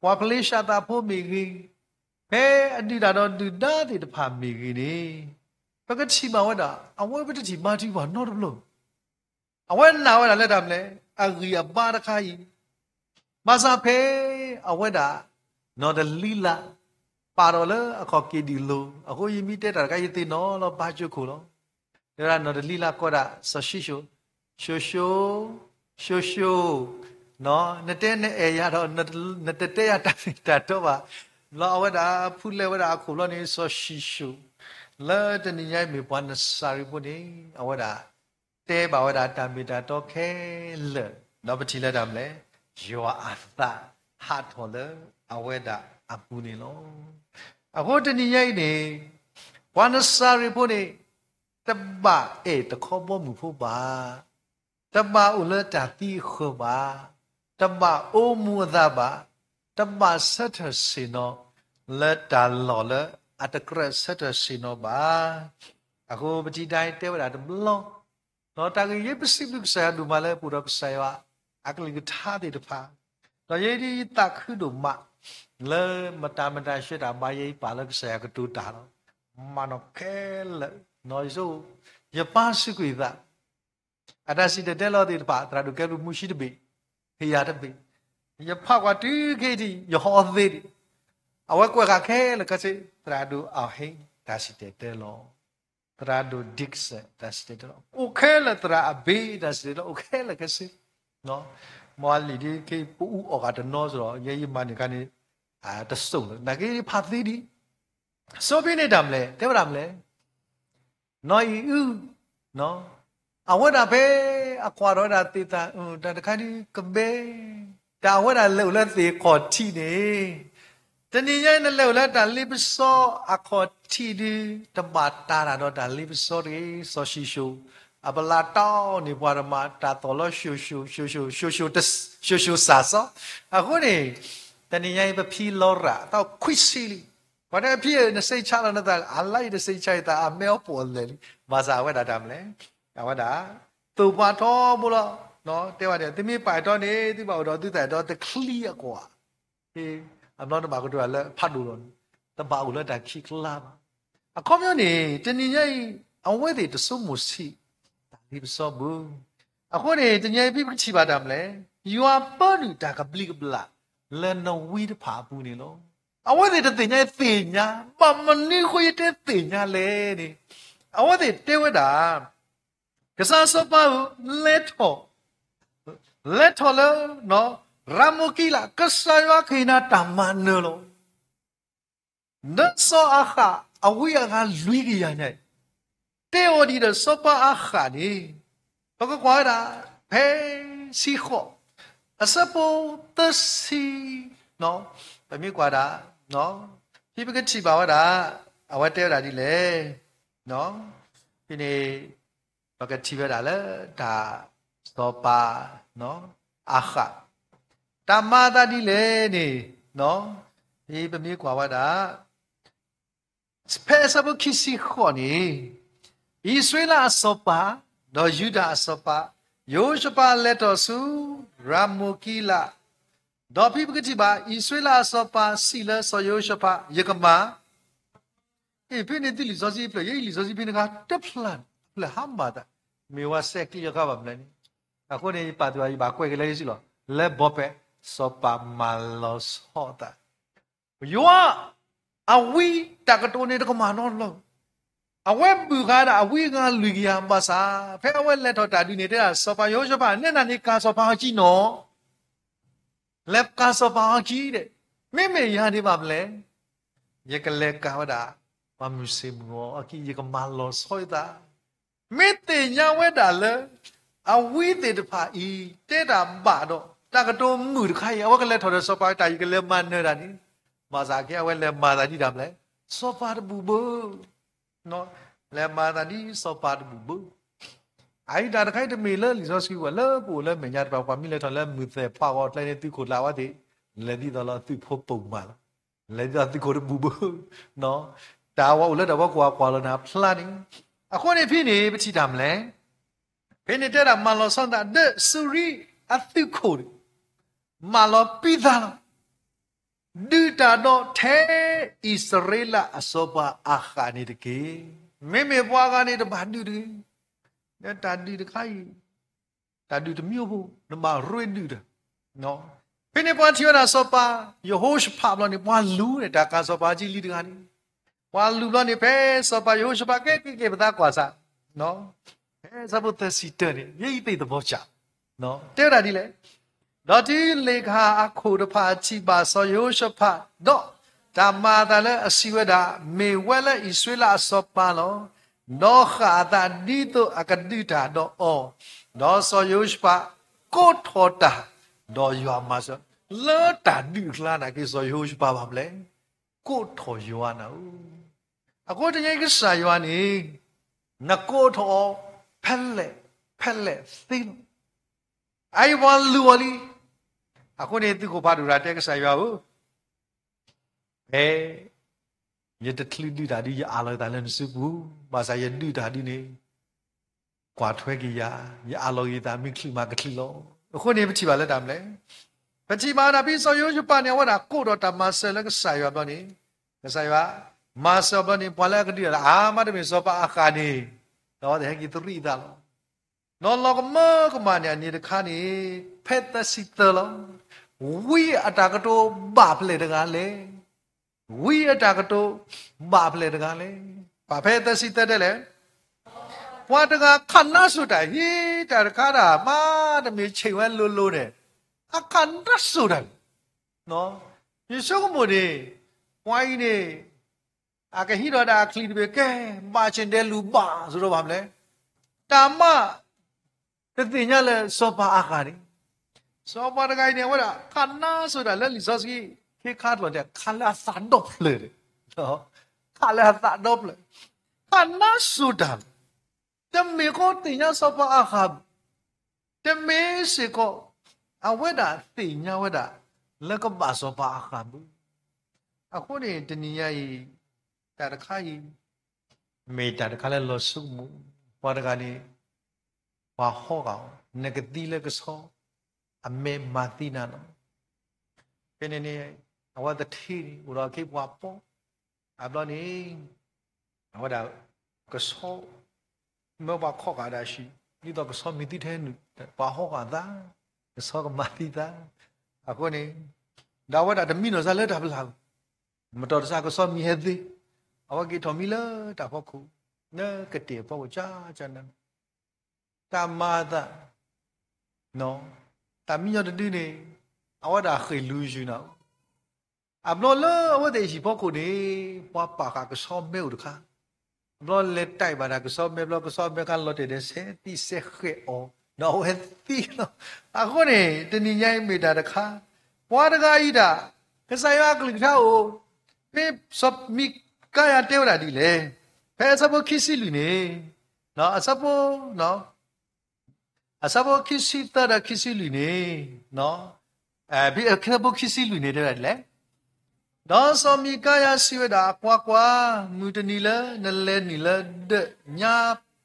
ပှၤဖလ့ၡသးဖိမ့ၢ်ဂ့ၤ, ဖဲအဒုးတၢ်ဒီးဒုၣ်ဒါသ့ၣ်တဖၣ်မ့ၢ်ဂ့ၤန့ၣ်, ပကထံၣ်ဘၣ်ဝဲဒၣ် အဝဲပတထံၣ်ဘါထုကဖၣ်နီတဘျီ. အဝဲနာ်ဝဲဒၣ်လၢတၢ်မနုၤလဲၣ်, အဂံၢ်အဘါတခါအံၤ, ဘၣ်ဆၣ်ဖဲအဝဲဒၣ် နီၢ်တလံလး ပာ်ထီၣ်လၢအခီၣ်က့ၤဒံၣ်လိၤ, အဃိယမ့ၢ်တဲတၢ်တခါ ယသ့ၣ်နီၣ်လီၤဘါကၠိခိၣ်လီၤ. တဲဝဲဒၣ်နီၢ်တလံလးကိးဒၣ်စီၤၡံၣ်ၡိၣ်, ၡိၣ်ၡိၣ်, ၡိၣ်ၡိၣ်, နတဲနအဲၣ်ယၤဒီး နတတဲယၤတၢ်မ့ၢ်တၢ်တီဘၣ်. လီၤအဝဲဒၣ်ဖူလဲဝဲဒၣ်အခိၣ်ဘျီန့ၣ် စီၤၡံၣ်ၡိၣ် လၢတနံၤညါအံၤမ့ၢ်ပှၤနစၤရ့းဖိန့ၣ် အဝဲဒၣ် တဲဘၣ်ဝဲဒၣ်တၢ်မ့ၢ်တၢ်တီခဲလၢာ်, ဒီးပထံၣ်လၢတၢ်မနုၤလဲၣ်, ယွၤအသးဟးထီၣ်လၢအဝဲဒၣ်အပူၤန့ၣ်လီၤ. အဃိတနံၤညါအံၤန့ၣ်, ပှၤနစၤရ့းဖိန့ၣ် တဘၣ်အဲၣ်တခီဘီမုၢ်ဖိဘၣ်, တဘၣ်အိၣ်လၢတၢ်သံအဃၢၤဘၣ်, တဘၣ်အိၣ်မူအသးဘၣ်, တဘၣ်ဆၢထၢၣ်ဆ့ၣ်နီၤ လၢတၢ်လီၢ်လၢအတကြၢးဆၢထၢၣ်ဆ့ၣ်နီၤဘၣ်. အဃိပထံၣ်တၢ်အံၤတဲဝဲဒၣ်တဘျီ, ဒီးတၢ်ဂ့ၢ်ယဲပစံးဘျုးကစၢ်ယွၤဒိၣ်မးလၢပအိၣ်ဒီးကစၢ်ယွၤအကလုၢ်ကထါသ့ၣ်တဖၣ်, ဒီးယဲဒၣ်ယသးခုဒိၣ်မး လၢမတၤမတၤဆှၢတၢ်ဘါယဲအံၤပာ်လၢကစၢ်ယွၤကတိၤတၢ်လီၤ. မၤနီၣ်ခဲလၢာ်, ယပၢ်စူးကွံာ်သး အတၢ်စံၣ်တဲၤတဲလီၤသ့ၣ်တဖၣ် သရၣ်ဒိၣ်ကဲဘျုးမူဆံတဘ့ၣ်, ဖယၤတဘ့ၣ်, ယဖးကွၢ်တုၤခဲအံၤ ယဟီၣ်အီၤသ့ဒံး, အဝဲကွဲးဃာ်ခဲလၢာ်ခဲဆ့, သရၣ်ဒိၣ်အီၣ်ဟ့ၣ်တၢ်စံၣ်တဲၤတဲလီၤ, သရၣ်ဒိၣ်ဒံကစၢၣ်တၢ်စံၣ်တဲၤတဲလီၤ, အိၣ်ခဲလၢာ် သရၣ်အဘ့ၣ်တၢ်စံၣ်တဲၤတဲလီၤ အိၣ်ခဲလၢာ်ခဲဆ့, မ့ၢ်လံာ်ဒ်ခဲအံၤ ပအူအီၣ်ဂၤတနီၤစ့ၢ်ဒီး ယဲယမၤန့ၢ်ခါန့ၣ် တစိၢ်လၢၤ နာ်က့ဖးသ့ဒံး စီဖံန့ၣ်တၢ်မနုၤလဲၣ်, တဲဝဲဒၣ်မနုၤလဲၣ်, နီၢ်အံၤအု, အဝဲဒၣ်ဖဲအကွၢ်ထီၣ်ဝဲဒၣ်သ့ၣ်သၣ် တၢ်တခါဒ်ကဘဲ, တၢ်အဝဲဒၣ်လဲၤအိၣ်လၢသ့ၣ်ခီၣ်ထံးန့ၣ်, တနံၤညါအံၤနလဲၤအိၣ်လၢတၢ်လ့ပစီအခီၣ်ထံးဒုး တဘၣ်တၢ်တၢ်ဒီးတၢ်လ့ပစီတဂ့ၤ, စီၤၡံၣ်ၡိၣ် အပလၢတီန့ၢ်ပှၤတမး တၢ်သီၣ်လီၤ ၡိၣ်ၡိၣ်, ၡိၣ်ၡိၣ်စၢ်စီ, အဃိန့ၣ် တနံၤညါအံၤပဖံလီၤရၣ် အသးခွံဆံလံ, ပှၤတဲဖံဧၢ နစံးဆါလီၤနသး အလါအံၤတစံးဆါယသး အမဲအီၣ်ပိာ်အလၢာ်လံ, ဘၣ်ဆၣ်အဝဲဒၣ်တၢ်မနုၤလဲၣ်, အဝဲဒၣ် သိၣ်ပှၤထီဘိလီၤ, တဲဝဲဒၣ် သုမ့ၢ်ပာ်အတီန့ၣ် သုဘၣ်အိၣ်ဒီးသုသးဒီးတချံအကွၢ်, အဘျီတဘၣ်ကတိၤတၢ်လၢဖးဒိၣ်လီၤန့ၣ်, တဘၣ်အိၣ်လၢတၢ်ခံးကျါဘၣ်. အခီပညီန့ၣ် တနံၤညါအံၤ အဝဲသ့ၣ်တဆိကမိၣ်ဆံး တၢ်လ့ပစီဘၣ်. အဃိန့ၣ် တနံၤညါအံၤ ဖဲပကထံၣ်ဘၣ်တၢ်မနုၤလဲၣ်, ယွၤပၢနုာ်တၢ်ကဘျံးကဘျၣ် လၢနဝံတဖၣ်အပူၤန့ၣ်လီၤ. အဝဲသ့ၣ်တသ့ၣ်ညါသ့ၣ်ညါ, ဘၣ်မနုၤဃိယတဲသ့ၣ်ညါလဲၣ်န့ၣ်, အဝဲသ့ၣ်တဲဝဲဒၣ် ကစၢ်စီၤပၤဧၢ, လဲၤထီၣ်, လဲၤထီၣ်လၢ ရၤမိၢ်ကံလး, ကစၢ်ယွၤကဟ့ၣ်နၤတၢ်မၤနၢၤလီၤ. ဒီးစီၤအၤဃးအဝံအဂၤလွံၢ်ကယၤညါအံၤ, တဲအီၤဒ်ဒီးစီၤပၤအၤဃးန့ၣ်, ပကကွၢ်ဝဲဒၣ် ဖဲဆံဃိး အဆၢဖိသၢဆံ, ပမ့ၢ်ကွၢ်ဒၣ်, ဖဲပကထံၣ်ဘၣ်ဝဲဒၣ် အဝဲတဲဝဲဒၣ်ဒ်လဲၣ်, ဖဲန့ၣ် ပကထံၣ်ဝဲဒၣ်လၢတၢ်စီၤပၤအၤဃး တၢ်မၤအသးဒ်လဲၣ်န့ၣ်, ဖဲပမ့ၢ်ကွၢ်ဝဲဒၣ် ဖဲအဆၢဖိခံဆံဃိးန့ၣ်, အံၣ်စရ့လးအစီၤပၤ ဒီးယူဒၤအစီၤပၤ ယဟိၤၡဖးလဲၤထီၣ်ဆူ ရၤမိၢ်ကံလး, ဒီးဖဲပကထံၣ်ဘၣ် အံၣ်စရ့လးအစီၤပၤစံးလၢစီၤယဟိၤၡဖး, ယကမၤ အ့ၣ်ဖဲန့ၣ်သုလံာ်စီဆှံဖျၢၣ်, ယအံၤလံာ်စီဆှံဖဲန့ၣ်တခါတဖျၢၣ်, အဖျၢၣ်ဟါမၢ်သး, မ့ၢ်ဝဲစဲးကျံးယီၤခါဘၣ်မနုၤန့ၣ်, အဃိန့ၣ် ယပာ်သူၣ်ယဘၣ်ကွဲးက့ၤလၢယစုလီၤ, လၢဘီဖဲ စီၤပၤမၤလီၤဆီအသး, ယွၤအဝံတၢ်ကတိၤန့ၣ်တကမၣ်နီတဘျီ, အဝဲဘုၣ်ဃာ်ဒၣ်အဝံအဂၤလွံၢ်ကယၤဘၣ်ဆၣ်, ဖဲအဝဲလဲၤထီၣ်တၢ်ဒုးန့ၣ် တဲဒၣ်စီၤပၤယဟိၤၡဖး, နဲနၤန့ၣ်ကၤစီၤပၤအီကံနီၤ လဲၤကၤစီၤပၤအီကံဒီး, မ့မ့ၢ်ယၤန့ၣ်ဘၣ်မနုၤလဲၣ်, ယကလဲၤကၤဝဲဒၣ် ပှၤမုၢ်ဆ့ၣ်မုၢ်ဂီၤအီကံ, ယကမၤလီၤဆီယသး, မ့ၢ်သ့ၣ်ညါဝဲဒၣ်လၢ အဝံသ့ၣ်တဖၣ်အံၤ တဲတၢ်ဘၣ်ဒီး တၢ်ကတိၤမုာ်တခါအံၤ အဝဲကလဲၤထီၣ်ဒီးစီၤပၤတၢ် ယကလဲၤမၤနၢၤတၢ်န့ၣ်, ဘၣ်ဆၣ်က့အဝဲလဲၤမၤသးဒ်တၢ်မနုၤလဲၣ်, စီၤပၤတဘူၣ်ဘၣ် လဲၤမၤသးဒ်စီၤပၤတဘူၣ်ဘၣ်. အအံၤတၢ်တခါအံၤတမ့ၢ်လၢလံာ်စီဆှံဝဲ လၢပအိၣ်လၢမဲာ်ညါတဖၣ် ပှၤမ့ၢ်လဲၤထီၣ်လၢမုၢ်သဲၣ်ဖးဂီၤအကျဲန့ၣ် သုးခိၣ်လၢအဝဲသ့ၣ် လဲၤဒ်သိးလၢသုးဖိပိာ်မးလီၤ. လဲၤဒ်သိးသုးခိၣ်တဘူၣ်ဘၣ်. တၢ်ဝဲအိၣ်လၢတၢ်ဝဲကွၢ်ကွၢ်လီၤနၤဖျါန့ၣ်. အဃိန့ၣ်ဖဲန့ၣ် ပထံၣ်တၢ်မနုၤလဲၣ်, ဖဲန့ၣ်တဲဒၣ်မၤလီၤဆီနသး ဒီးစူၤရံအသုးခိၣ်န့ၣ် မၤလီၤပံးသးလီၤ. ဒုးတၢ်ဒီးထဲအံၣ်စရ့လးအစီၤပၤအၤဃးန့ၣ်တက့ၢ်. မ့မ့ၢ်ပှၤဂၤန့ၣ်တဘၣ်ဒုးတဂ့ၤ. တၢ်ဒုးတခါအံၤ တၢ်ဒုးတမံၤအိၣ်ဖိ နဘၣ်ရ့ဒုးတၢ်. ဖဲန့ၣ်ပှၤထံၣ်ဝဲဒၣ်စီၤပၤယဟိၤၡဖးဘျီန့ၣ် ပှၤလူၤန့ၣ် တၢ်ကၤစီၤပၤအကံလံတဂၤန့ၣ်, ပှၤလူၤဘျီန့ၣ် ဖဲစီၤပၤယဟိၤၡဖးကဲက့ၤက့ၤ ပသးကွၢ်စး ဖဲဆၢဖိသၢဆံတၢန့ၣ် ယဲအံၤသ့ၣ်သဘီစၢ် တဲဝဲဒၣ်ဒ်လဲၣ်. ဒီးတုၤလ့ၣ်ကဟၣ်အခိၣ်တဖၣ်ထံၣ်ဘၣ်စီၤယဟိၤၡဖး, ဒီးတၢ်မၤအသးလၢအစံးဝဲဒၣ်, မ့ၢ်ဝဲလၢအံၣ်စရ့လးအစီၤပၤလီၤ. ဒီးဃၣ်အသးဒ်သိးအကဒုးတၢ်ဒီးအီၤ, ဒီးစီၤယဟိၤၡဖးကိးထီၣ်တၢ်, ဒီးယွၤမၤစၢၤ, လၢတၢ်ဒုးအကျါန့ၣ်က့ၤ စီၤယဟိၤၡဖးဘၣ်မနုၤလဲၣ်, ကိးထီၣ်ယွၤနၤဧၢ. အဃိတနံၤအံၤကစၢ်ယွၤန့ၣ် နကိးထီၣ်အီၤ ဖဲလဲၣ်ဖဲလဲၣ်သ့လီၤ. အအံၤပှၤလူၤအီၤလံ. အဃိန့ၣ်သုးခိၣ်ဖးဒိၣ်တဂၤတဲကစၢ်ယွၤဧၢ, ဖဲယတချုးဒုးတၢ်ဒုး ယအးလီၤယသးလၢနစုပူၤ, ဘၣ်ဆၣ်ယဒုးတၢ်ဒုးန့ၣ် ကွၢ်ထွဲက့ၤယၤ, ယအးလီၤယသးမ့ၢ်ချုးမးကချုးလီၤ. အဃိန့ၣ် ပထံၣ်ဘၣ်လၢတၢ်မနုၤလဲၣ်, ပထံၣ်ဘၣ်ဒၣ်ဖဲစီၤယဟိၤၡဖးန့ၣ် အဝဲဒၣ်ကိးထီၣ်တၢ်မၤစၢၤလၢကစၢ်ယွၤဘျီန့ၣ်, ကစၢ်ယွၤမၤစၢၤအီၤဘျီန့ၣ် ပှၤလၢအကဒုးတၢ်လၢအါမးတမ့ၢ်စီၤပၤအၤဃးန့ၣ်, ဒီးအဝဲသ့ၣ်ဟဲက့ၤသရံးအသးလီၤ. ဒီးလီၤကမၢကမၣ်န့ၣ် အန့ၣ်တခါန့ၣ် ဖဲသၢဆံသၢလီၤ. ဝံအတၢ်ကတိၤဘၣ်ဖျဲၣ်တဂၤလဲၣ်. ဝံအတၢ်ကတိၤဘၣ်ဖျဲၣ်တဂၤလဲၣ်. ပာ်ဖဲသၢဆံသၢတဲလဲၣ်, ပှၤတဂၤခးနါစိၤတၢ် ဟံးတၢ်တခါဒၣ် မ့တမ့ၢ်ဆံးဝဲလိၤလိၤန့ၣ်, အခးနါစိၤတၢ်, ယဆိကမိၣ်န့ၣ် ပှၤအံၤန့ၣ် အကဟံးထီၣ်ဒၣ်အချံတဘ့ၣ် ကဲ ဘၣ်ဆ့ၣ်ဒဲးလူၤဘၣ် စရီဘၣ်မနုၤလဲၣ်, တၢ်မၤ တသ့ၣ်ညါလၢစီၤပၤအၤဃးန့ၣ်, စီၤပၤတဂၤအံၤန့ၣ် အဝဲဒၣ်ခးနါစိၤတၢ်လၢလံာ်စီဆှံ ခ့ခါတလီၤန့ၣ် ခးလၢအသးဒီဖျၢၣ်န့ၣ်, ခးလၢအသးဒီဖျၢၣ်, ခးနါစိၤတၢ်လီၤ. တမ့ၢ်ဃီသ့ၣ်ညါစီၤပၤအၤဃးဘၣ်, တမ့ၢ်စ့ၢ်ကီး အဝဲဒၣ်သ့ၣ်ညါဝဲဒၣ် လၢကဘၣ်စီၤပၤအၤဃးဘၣ်. အဃိန့ၣ် တနံၤညါအံၤ တၢ်တခါအံၤ မ့ၢ်တၢ်တခါလၢလီၤဆိကမိၣ်, ပှၤတဂၤန့ၣ် ပှၤဟီဂာ်အီၤ, နကသံလၢကဆီအမဲမၤသံနၤလီၤ. ဖဲန့ၣ်န့ၣ် အဝဲသထ့န့ၣ် အိၣ်ဒီးအခ့ပှၤပီ, အဘျီန့ၣ် အဝဲဒၣ် ကဆီ မၢပှၤခီဂာ်ဒၣ်ဆံး, ဒ်သိးကဆီမံၤသံထဲနုာ်, ပှၤဟီဂာ်သး, ကဆီကမၤသံသး, အဃိန့ၣ် ဒီးအဝဲဒၣ်တမံနီၢ်စါလၢတၢ်ဖျါ, မတီၢ်တစၢ်ကဆီမံၤဟဲသ့, အဝဲက့ၤထီၣ်မံလၢတၢ်ဖီခိၣ်, လၢကတဲာ်ဖီခိၣ်ကကနၤ, တၢ်မၤအသး, တၢ်မံညီတဒုန့ၣ် အဝဲဒၣ်ဃ့ၢ်လူၤယုာ်နၤ, အဘျီလၢအဝဲသ့ၣ်ဟံၣ်ဖီခိၣ်န့ၣ် ပှၤပာ်ဃာ်ကဆီမဲအိၣ်တခါ, အဘျီလဲၤတဲာ်ဘၣ်တၢ်ကဆီမဲဘျီ ကဆီမဲခါလီၤတဲာ်ဒီး ဆဲးသံဆဲးဃဲးအီၤ ဒီးအဝဲသံလီၤ. အဃိန့ၣ် တနံၤညါအံၤမ့ၢ်တၢ်တခါ, ပှၤတဂၤအံၤဒၣ် ကစၢ်ယွၤအကလုၢ်ကထါအိၣ်, ဖဲစီၤမံၤကၤယၤတဲဝဲဒၣ်ဒ်လဲၣ်, ဖဲအဆၢဖိခံဆံလွံၢ်န့ၣ်, အဆၢဖိ အဆၢဖိခံဆံသၢဒီးခံဆံလွံၢ်န့ၣ်, ဖဲအဆၢဖိခံဆံလွံၢ်န့ၣ် တဲဝဲဒၣ်ဒ်လဲၣ်, ဒီးစီၤမံၤကၤယၤစံးဝဲဒၣ်, ကွၢ်ကွၢ်, မုၢ်တနံၤလၢနလဲၤနုာ်လၢဒၢးညါ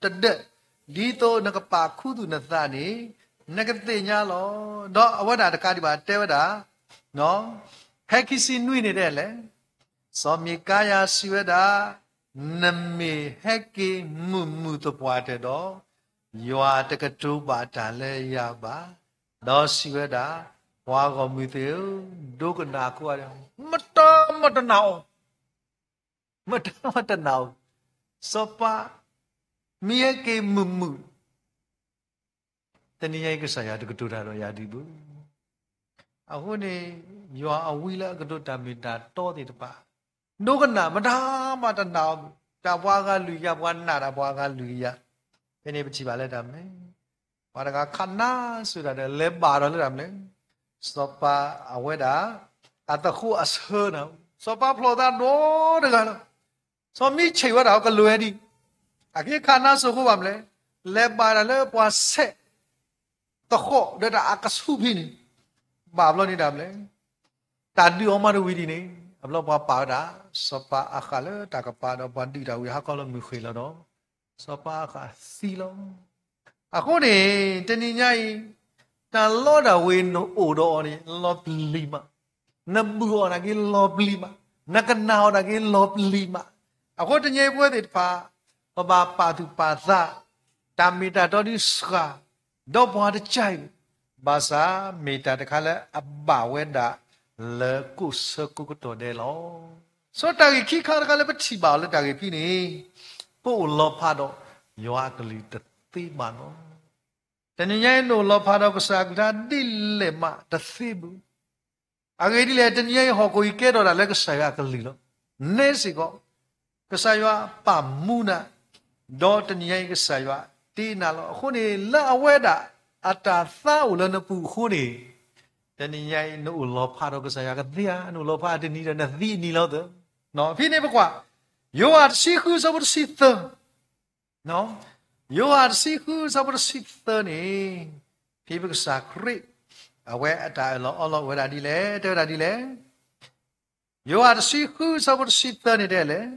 တဒၢး, ဒ်သိးနကပာ်ခူသူၣ်နသးန့ၣ် နကသ့ၣ်ညါလီၤ. ဒီးအဝဲဒၣ်တကးဒံးဘၣ်တဲဝဲဒၣ်, ဖဲခံဆံနွံန့ၣ်တဲလဲၣ်, စီၤမံၤကၤယၤစံးဝဲဒၣ်, နမ့ၢ်ဟဲက့ၤမုာ်မုာ်သပှၢ်တၢၢ်ဒီး, ယွၤတကတိၤဘၣ်တၢ်လၢယၤဘၣ်, ဒီးစံးဝဲဒၣ်, ပှၤဂီၢ်မုၢ်သ့ၣ်ဧၢ, ဒိကနၣ်အဃိ, မတၤမၤတနာ်အီၤ, မတၤမၤတနာ်အီၤ, စီၤပၤမံၤဟဲက့ၤမုာ်မုာ် တနံၤညါအံၤကစၢ်ယွၤတကတိၤတၢ်ဒီးယၤဒံးဘၣ်. အဃိန့ၣ် ယွၤအဝံလၢအကတိၤတၢ်မ့ၢ်တၢ်တီသ့ၣ်တဖၣ်, ဒိကနၣ်မတၤမၤတနာ်အီၤ, တၢ်ပှၤအဂၤလွံၢ်ကယၤ ပှၤနာ်တၢ်ပှၤအဂၤလွံၢ်ကယၤ, ဖဲန့ၣ်ပထံၣ်ဘၣ်လၢတၢ်မနုၤလဲၣ်, ပှၤတဂၤခးနါစိၤတၢ်ဒီး လဲၤဘၣ်ဒီးလၢတၢ်မနုၤလဲၣ်, စီၤပၤအဝဲဒၣ် အသဃိအဆၢနၤ, စီၤပၤဖျိးသးဒီတဂၤလီၤ. စီၤမံဆံးဝဲဒၣ်အကလုၢ်ဝဲဒံး, အက့ၤခးနါစိၤအဃိဘၣ်မနုၤလဲၣ်, လဲၤဘၣ်တၢ်လၢပှၤဆဲးသဃီးဒီးတၢ်အကဆူၣ်ဖဲန့ၣ်, ဘၣ်ဘျီန့ၣ်တၢ်မနုၤလဲၣ်, တၢ်ဒုးအီၤမးတဝံၤဒံးန့ၣ်, အဘျီပှၤပာ်ဝဲဒၣ် စီၤပၤအၤဃးလၢတၢ်ကပၤဒီး ပှၤဒုးတၢ်ဝံၤဟးခီလၢမုၢ်ဃ့ၢ်လီၤဒီး စီၤပၤအၤဃးသံလီၤ. အဃိန့ၣ် တနံၤညါအံၤ တၢ်လီတၢ်ဝ့ၤနအိၣ်ဒီးအီၤန့ၣ် လီၤပျံၤမး, နဘူၣ်အီၤနာ်က့လီၤပျံၤမး, နကနၣ်အီၤနာ်က့လီၤပျံၤမး. အဃိတနံၤအံၤပဝဲသ့ၣ်တဖၣ် ပဘၣ်ပာ်သူၣ်ပာ်သး တၢ်မ့ၢ်တၢ်တီဒ်စှၤ, ဒီးပှၤတကဲအံၤ, ဘၣ်ဆၣ်မ့ၢ်တၢ်တခါလၢအဘၣ်ဝဲဒၣ်လၢကိးဆၢကိးကတီၢ်ဒဲးလီၤ. ဆိတၢ်ဂ့ၢ်ခံခါတခါလၢပထံၣ်ဘၣ်အီၤလၢတၢ်ဂ့ၢ်ဖဲန့ၣ်, ပအိၣ်လီၤဖးဒီးယွၤအကလုၢ်တသ့ဘၣ်လီၤ. တနံၤညါအံၤနအိၣ်လီၤဖးဒီးကစၢ်အကလုၢ်ဒ်လဲၣ်မးတသ့ဘၣ်. အဂ့ၢ်ဒ်လဲၣ်, တနံၤညါအံၤဟီၣ်ခိၣ်အံၤကဲထီၣ်ဒၣ်လၢကစၢ်ယွၤအကလုၢ်လီၤ. နဲစ့ၢ်ကီး ကစၢ်ယွၤပာ်မူနၤ, ဒီးတနံၤညါအံၤကစၢ်ယွၤတ့နၤလီၤ. အဃိန့ၣ် လၢအဝဲဒၣ်အတၢ်သါအိၣ်လၢနပူၤအဃိန့ၣ်, တနံၤညါအံၤနအိၣ်လီၤဖးဒီးကစၢ်ယွၤကသ့ဧါ, နအိၣ်လီၤဖးတနံၤဒီးနသံအနံၤလီၤသၢ. ဖဲန့ၣ်ပကွၢ်, ယိၤဟၣ်တဆံဃုဆၢဖိတဆံသၢ ယိၤဟၣ်တဆံဃုဆၢဖိတဆံသၢန့ၣ်, ဖဲပကစၢ်ခရံာ် အဝဲအတၢ်အၢၣ်လီၤအီလီၤအိၣ်ဝဲဒၣ်ဒ်လဲၣ်, တဲဝဲဒၣ်ဒ်လဲၣ်. ယိၤဟၣ်တဆံဃုဆၢဖိတဆံသၢန့ၣ်တဲလဲၣ်,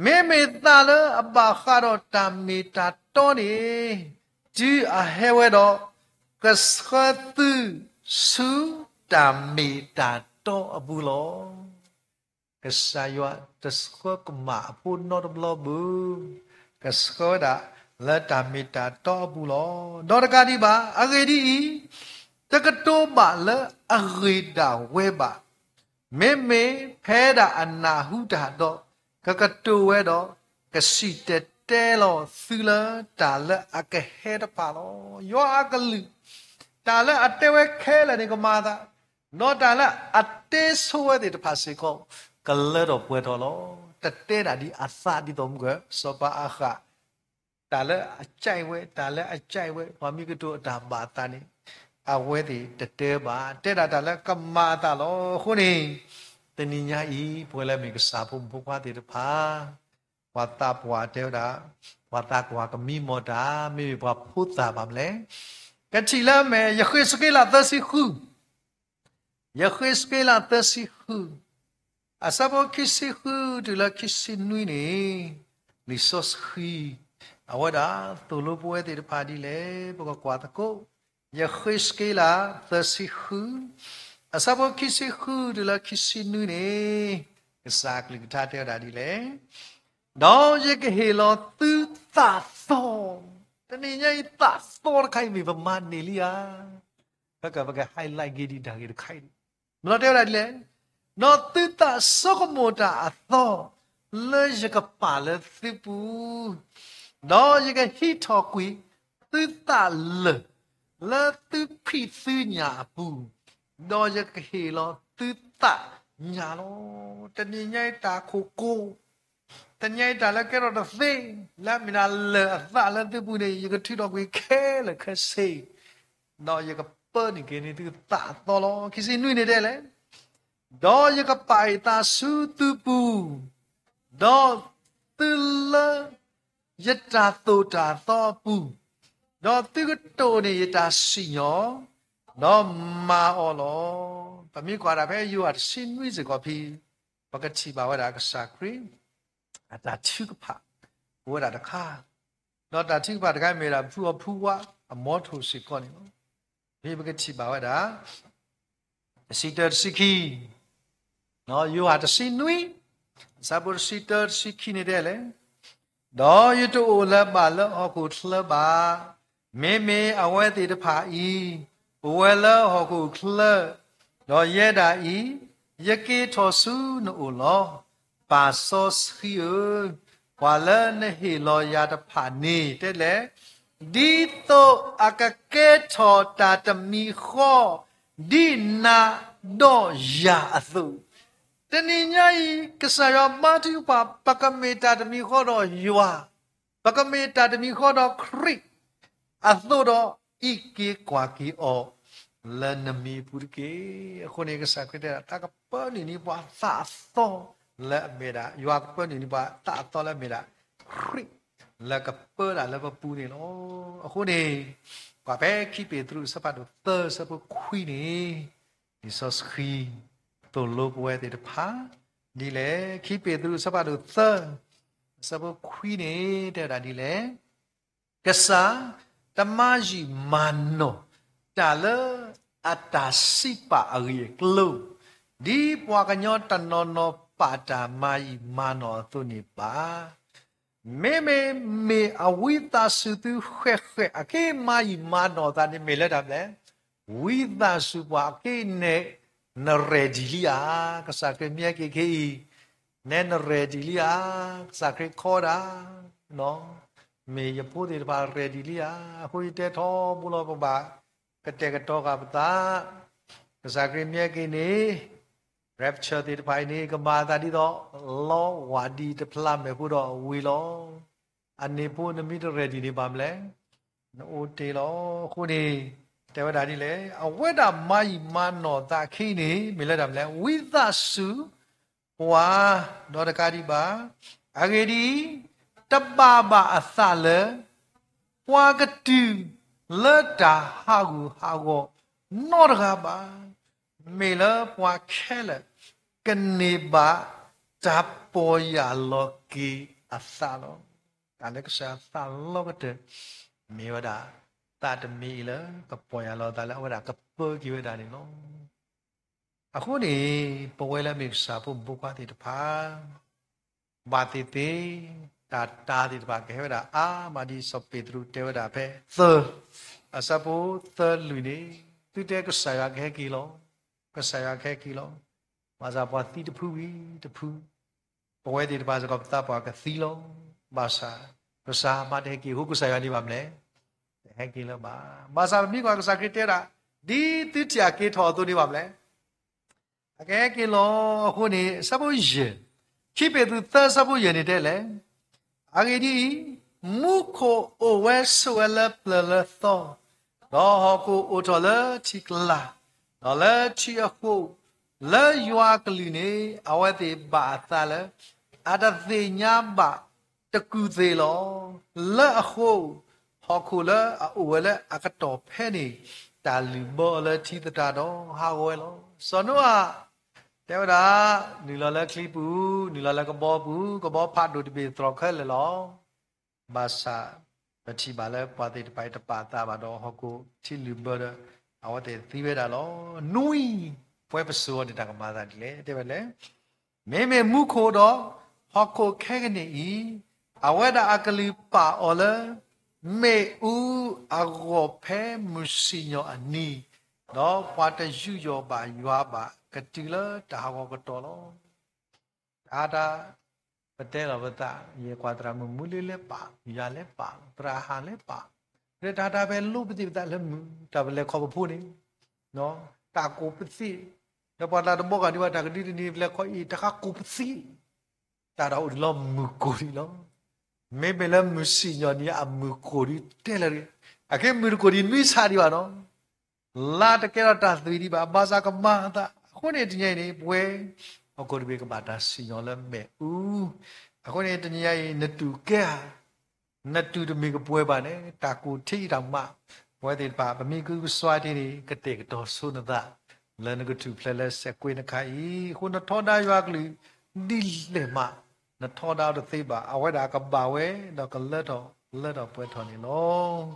မ့မ့ၢ်သးလၢအဘၣ်ဃးဒီးတၢ်မ့ၢ်တၢ်တီန့ၣ်, တုၤအဟဲဝဲဒီး ကဆှၢသုဆူတၢ်မ့ၢ်တၢ်တီအပူၤလီၤ. ကစၢ်ယွၤတဆှၢကမၣ်အဖိနီတဘျီဘၣ်, ကဆှၢဝဲဒၣ်လၢတၢ်မ့ၢ်တၢ်တီအပူၤလီၤ. ဒီးတကးဒံးဘၣ်, အဂ့ၢ်ဒ်အံၤ, တကတိၤဘၣ်လၢအဂ့ၤဒၣ်ဝဲဘၣ်. မ့မ့ၢ်ဖဲဒၣ်အနၢ်ဟူတၢ်ဒီး, ကကတိၤဝဲဒီး, ကစံၣ်တဲၤတဲလီၤသုလၢတၢ်လၢအကဟဲတဖၣ်လီၤ. ယွၤအကလုၢ်, တၢ်လၢအတဲဝဲခဲလၢာ်န့ၣ်ကမၤအသး, ဒီးတၢ်လၢအတဲဆိဝဲသ့ၣ်တဖၣ်စ့ၢ်ကီး, ကလၢထီၣ်ပှဲၤထီၣ်လီၤ. တတဲဒၣ်ဒ်အသးဒ်သိးမုၢ်ကၢၢ် စီၤပၤအၤဃး, တၢ်လၢအကဲဝဲ, တၢ်လၢအကဲဝဲ, ပှၤမ့ၢ်ကတိၤအတၢ်ဘၣ်အသးန့ၣ်, အဝဲသ့ၣ်တတဲဘၣ်, တဲဒၣ်တၢ်လၢကမၤအသးလီၤ. အဃိန့ၣ်, တနံၤညါအံၤ ပဝဲလၢမ့ၢ်ကစၢ်ဖိမုၣ်ဖိခွါသ့ၣ်တဖၣ် ပှၤသးပှၢ်တဲဝဲဒၣ်, ပှၤသးကွၢ်ကမံမီၢ်တၢ်, မ့မ့ၢ်ပှၤဖိသၣ်ဘၣ်မနုၤလဲၣ်. ကထံၣ်လၢအမဲာ် ယဃ့းစက့လးသၢဆံဃု, ယဃ့းစက့လးသၢဆံဃု, အဆၢဖိခံဆံဃုတုၤလၢခံဆံနွံန့ၣ်, လံာ်စီဆှံ, အဝဲဒၣ်သိၣ်လိပဝဲသ့ၣ်တဖၣ်ဒ်လဲၣ်, ပကကွၢ်သကိး, ယဃ့းစက့လးသၢဆံဃု, အဆၢဖိခံဆံဃုတုၤလၢခံဆံနွံန့ၣ်, ကစၢ်အကလုၢ်ကထါတဲဝဲဒၣ်ဒ်လဲၣ်. ဒီးယကဟ့ၣ်လီၤသုသးသီ, တနံၤညါအံၤသးသီတခါအံၤမ့ၢ်ပမၤန့ၢ်လံဧါ. ပက ပက highlight က့ၤဒံးတၢ်ဂ့ၢ်တခါအံၤ, မ့ၢ်လီၤတဲဝဲဒၣ်ဒ်လဲၣ်, ဒီးသုသးဆိကမိၣ်တၢ်အသီ လၢယကပာ်လၢသုပူၤ, ဒီးယကဟံးထီၣ်ကွံာ်သုသးလၢာ် လၢသုဖံးသုညၣ်အပူၤ, ဒီးယကဟ့ၣ်လီၤသုသးညၣ်လီၤ. တနံၤညါအံၤတၢ်ခိၣ်ကိၢ် တနံၤညါအံၤတၢ်လၢကဲထီၣ်တသ့ လၢအမ့ၢ်ဒၣ်လၢၢ်အသးလၢသုပူၤန့ၣ် ယကထုးထီၣ်ကွံာ်ခဲလၢာ်ခဲဆ့, ဒီးယကပၢနုာ်က့ၤန့ၢ်သုသးအသီလီၤ. ခံဆံနွံန့ၣ်တဲလဲၣ်, ဒီးယကပာ်ယသးဆူသုပူၤ, ဒီးသုလၢယတၢ်သိၣ်တၢ်သီအပူၤ, ဒီးသုကတိၢ်န့ၢ်ယတၢ်စံၣ်ညီၣ်, ဒီးမၤအီၤလီၤ. ပမ့ၢ်ကွၢ်ဒၣ်ဖဲယိၤဟၣ်တဆံနွံစ့ၢ်ကီးဖဲ ပကထံၣ်ဘၣ်ဝဲဒၣ်ကစၢ်ခရံာ် အတၢ်ထုကဖၣ် အိၣ်ဝဲဒၣ်တခါ, ဒီးတၢ်ထုကဖၣ်တခါမ့ၢ်ဝဲဒၣ်ဖုအီၤဖုဝါအမီထိၣ်စ့ၢ်ကီးန့ၣ်လီၤ. ဖဲပကထံၣ်ဘၣ်ဝဲဒၣ် တဆံတၢတဆံခံ, ယိၤဟၣ်တဆံနွံ, အဆၢဖိတဆံတၢတဆံခံန့ၣ်တဲလဲၣ်, ဒီးယတအိၣ်လၢၤဘၣ်လၢဟီၣ်ခိၣ်ချၢဘၣ်. မ့မ့ၢ်အဝဲသ့ၣ်တဖၣ်အံၤ အိၣ်ဝဲလၢဟီၣ်ခိၣ်ချၢ, ဒီးယဲဒၣ်အံၤ ယက့ၤထီၣ်ဆူနအိၣ်လီၤ. ပၢ်စီဆှံဧၢ, ပှၤလၢနဟ့ၣ်လီၤယၤတဖၣ်န့ၣ် တဲလဲၣ်, ဒ်သိးအကကဲထီၣ်တၢ်တမံၤဃီ ဒ်နၤဒီးယၤအသိး, တနံၤညါအံၤ ကစၢ်ယွၤမၤထုကဖၣ် ပကမ့ၢ်တၢ်တမံၤဃီဒီးယွၤ, ပကမ့ၢ်တၢ်တမံၤဃီဒီးခရံာ်အသိးဒီး, အံးက့ၤကွၢ်က့ၤအီၤ လၢနမံၤအပူၤတက့ၢ်. အဃိန့ၣ် ကစၢ်ခရံာ်တဲဒၣ် တၢ်ကပၢနုာ်န့ၢ်ပှၤသးအသီလၢအမ့ၢ်ဒၣ်, ယွၤကပၢနုာ်န့ၢ်ပှၤသးအသီလၢအမ့ၢ်ဒၣ်ခရံာ် လၢကပၢဒၣ်လၢပပူၤန့ၣ်လီၤ. အဃိန့ၣ် ကွၢ်ဖဲခံပ့းတရူးအဆၢဖးဒိၣ်သၢ အဆၢဖိခွံန့ၣ်, လံာ်စီဆှံ သိၣ်လိပဝဲသ့ၣ်တဖၣ် ဒ်လဲၣ်, ခံပ့းတရူးအဆၢဖးဒိၣ်သၢ အဆၢဖိခွံန့ၣ် တဲဝဲဒၣ်ဒ်လဲၣ်, ကစၢ်တမၤယံာ်မၤနီၢ် တၢ်လၢအတၢ်စံးပာ်အဂ့ၢ်အကျိၤ ဒ်ပှၤကညီတနီၤနီၤပာ်တၢ်မၤယံာ်မၤနီၢ်အသိးန့ၣ်ဘၣ်. မ့မ့ၢ်မ့ၢ်အဝံသးစူၤသုဃဲးဃဲးအက့ၤမၤယံာ်မၤနီၢ်သးန့ၣ် မ့ၢ်လၢတၢ်မနုၤလဲၣ်. ဝံသးစူၤပှၤအက့ၤနဲၣ် နreadyလံဧါ, ကစၢ်ခရံာ်မ့ၢ်ဟဲက့ၤခဲအံၤ, နဲနreadyလံဧါ, ကစၢ်ခရံာ်ခီဒၣ်, မ့ၢ်ယဖိသ့ၣ်တဖၣ်readyလံဧါ. အဃိယတဲထီဘိလီၤ ပဘၣ်ကတဲာ်ကတီၤဃာ်ပသး, ကစၢ်ခရံာ်မ့ၢ်ဟဲက့ၤန့ၣ် rapture သ့ၣ်တဖၣ်အံၤန့ၣ် ကမၤအသးဒ်သိး လီဝၢ်ဒံတဖျါမဲာ်ဖိဒီးဝံၤလီၤ. အန့ၣ်ဖိနမ့ၢ်တreadyန့ၣ်ဘၣ်မနုၤလဲၣ်, နအိၣ်တ့ၢ်လီၤ. အဃိန့ၣ် တဲဝဲဒၣ်ဒ်လဲၣ်, အဝဲဒၣ်မၤယံာ်မၤနီၢ်သးခဲအံၤန့ၣ် မ့ၢ်လၢတၢ်မနုၤလဲၣ်, ဝံသးစူၤ ပှၤ ဒီးတကးဒံးဘၣ်. အဂ့ၢ်ဒ်အံၤ, တဘၣ်ဘၣ်အသးလၢ ပှၤကတုၤလၢတၢ်ဟးဂူာ်ဟးဂီၤနီတဂၤဘၣ်. မ့ၢ်လၢပှၤခဲလၢာ် ကန့ၢ်ဘၣ်တၢ်ပီၢ်ယၢ်လီၤက့ၤအသးလီၤ. တၢ်လၢကစၢ်ယွၤသးလီကတၢၢ် မ့ၢ်ဝဲဒၣ် သးတမံၤအံၤလၢကပီၢ်ယၢ်လီၤအသးလၢအဝဲဒၣ်ကပၢက့ၤဝဲဒၣ်န့ၣ်လီၤ. အဃိန့ၣ် ပဝဲလၢအမ့ၢ်ကစၢ်ဖိမုၣ်ဖိခွါသ့ၣ်တဖၣ် ဘၣ်သ့ၣ်သ့ၣ် တၢ်တၢ်သ့ၣ်တဖၣ်ကဟဲဝဲဒၣ်အါမး ဒ်စီၤပ့းတရူးတဲဝဲဒၣ်ဖဲသၢ အဆၢဖိသၢလွံၢ်န့ၣ်, သုတဲကစၢ်ယွၤကဟဲက့ၤလီၤ, ကစၢ်ယွၤကဟဲက့ၤလီၤ. ဘၣ်ဆၣ်ပှၤသံတဖုဝံၤတဖု, ပဝဲသ့ၣ်တဖၣ်စ့ၢ်ကီးပသးပှၢ်ကသံလီၤ. ဘၣ်ဆၣ် ကစၢ်မၤတဟဲက့ၤအဃိ ကစၢ်ယွၤန့ၣ်ဘၣ်မနုၤလဲၣ်, တဟဲက့ၤလၢၤဘၣ်. ဘၣ်ဆၣ်ပမ့ၢ်ကွၢ်ကစၢ်ခရံာ်တဲဝဲဒၣ် ဒ်သုထံၣ်အက့ၤထီၣ်အသိးန့ၣ်ဘၣ်မနုၤလဲၣ် အကဟဲက့ၤလီၤ. အဃိန့ၣ် အဆၢဖိယဲၢ်, ခံပ့းတရူးသၢအဆၢဖိယဲၢ်န့ၣ်တဲလဲၣ်, အဂ့ၢ်ဒ်အံၤ, မူခိၣ်အိၣ်ဝဲဆိးဝဲလၢပျၢၤလၢသီ, ဒီးဟီၣ်ခိၣ်အိၣ်ထီၣ်လၢထံကျါ, ဒီးလၢထံအဃိ, လၢယွၤအကလုၢ်န့ၣ် အဝဲသ့ၣ်ဘၣ်အသးလၢ အတသ့ၣ်ညါဘၣ်တကူၢ်သ့ၣ်လီၤ. လၢအဃိ, ဟီၣ်ခိၣ်လၢအအိၣ်ဝဲလၢအကတီၢ်ဖဲန့ၣ် တၢ်လုၢ်ဘၢအီၤလၢထံသတးဒီးဟးဂီၤဝဲလီၤ. စီၤနိအၤ တဲဝဲဒၣ်, နုာ်လီၤလၢချံပူၤ, နုာ်လီၤလၢကဘီပူၤ, ကဘီဖးဒိၣ်တဘ့ၣ်သြီၤခဲလၢာ်လီၤ. ဘၣ်ဆၣ် ပထံၣ်ဘၣ်လၢပှၤသ့ၣ်တဖၣ်အံၤတပာ်သးဘၣ်ဒီးဟီၣ်ခိၣ်ထံလုၢ်ဘၢဒီး အဝဲသ့ၣ်သံဝဲဒၣ်လီၤ. နွံ, ပဝဲပစိၤအီၤန့ၣ် တၢ်ကမၤသးဒ်လဲၣ် တဲဝဲလဲၣ်. မ့မ့ၢ်မူခိၣ်ဒီးဟီၣ်ခိၣ်ခဲကနံၣ်အံၤ, အဝဲဒၣ်အကလုၢ်ပာ်အီၤလၢ မ့ၣ်အူအဂီၢ်ဖဲမုၢ်စံၣ်ညီၣ်အနံၤ, ဒီးပှၤတယူးယီၣ်ဘၣ်ယွၤဘၣ် ကတုၤလၢတၢ်ဟးဂီၤကတီၢ်လီၤ. တၢ်တၢ် ပတဲလီၤပသး, ယကွၢ်သရၣ်မုၣ်မူလ့လဲၤပာ်, ယၤလဲၤပာ်, သရၣ်ဟၣ်လဲၤပာ်, လၢတၢ်တၢ်ပလိပသ့ၣ်ပသးလၢမုၢ် တၢ်ပလဲၤခီဖျိပဖိန့ၣ် တၢ်ကိးပသ့ၣ်, ဒီးပှၤတၢ်တဘီဂာ်ဒံးဘၣ် တၢ်ကဒုတနံၤပလဲၤခီအံၤ တၢ်ဃးကိးပသ့ၣ်, တၢ်တၢ်အိၣ်ဒံးလီၤမုၢ်ကိၢ်ဒံးလီၤ. မ့မ့ၢ်လၢမုၢ်စံၣ်ညီၣ်နံၤအမုၢ်ကိၢ်ဒံးတဲလၢၤတဂ့ၤ, အခဲမုၢ်တကိၢ်ဒံးနွံဆၣ်ဒံးဘၣ်နီၤ လါတကဲထီၣ်တၢ်သွံၣ်ဒံးဘၣ်, ဘၣ်ဆၣ်ကမၤအသး, အဃိန့ၣ်တနံၤအံၤန့ၣ် ပဝဲ ဟီၣ်ခိၣ်တဘ့ၣ်ကဘၣ်တၢ်စံၣ်ညီၣ်လၢမ့ၣ်အူ, အဃိန့ၣ်တနံၤအံၤ နတူၢ်ကဲဧါ, နတူၢ်တမ့ၢ်ကပှဲၤဘၣ်န့ၣ် တၢ်ကိၢ်ထံးတၢ်မး, ပဝဲသ့ၣ်တဖၣ် ပမ့ၢ်ကုကစွါတ့ၢ်န့ၣ် ကတဲာ်ကတီၤဆိနသး လၢနကထူၣ်ဖျဲးလၢစဲးကွ့တခါအံၤ, အဃိနထီဒါယွၤကလုၢ်ဒ်လဲၣ်မး, နထီဒါအီၤတသ့ဘၣ်, အဝဲဒၣ်ကဘၣ်ဝဲ ဒီးကလၢထီၣ်လၢထီၣ်ပှဲၤထီၣ်န့ၣ်လီၤ.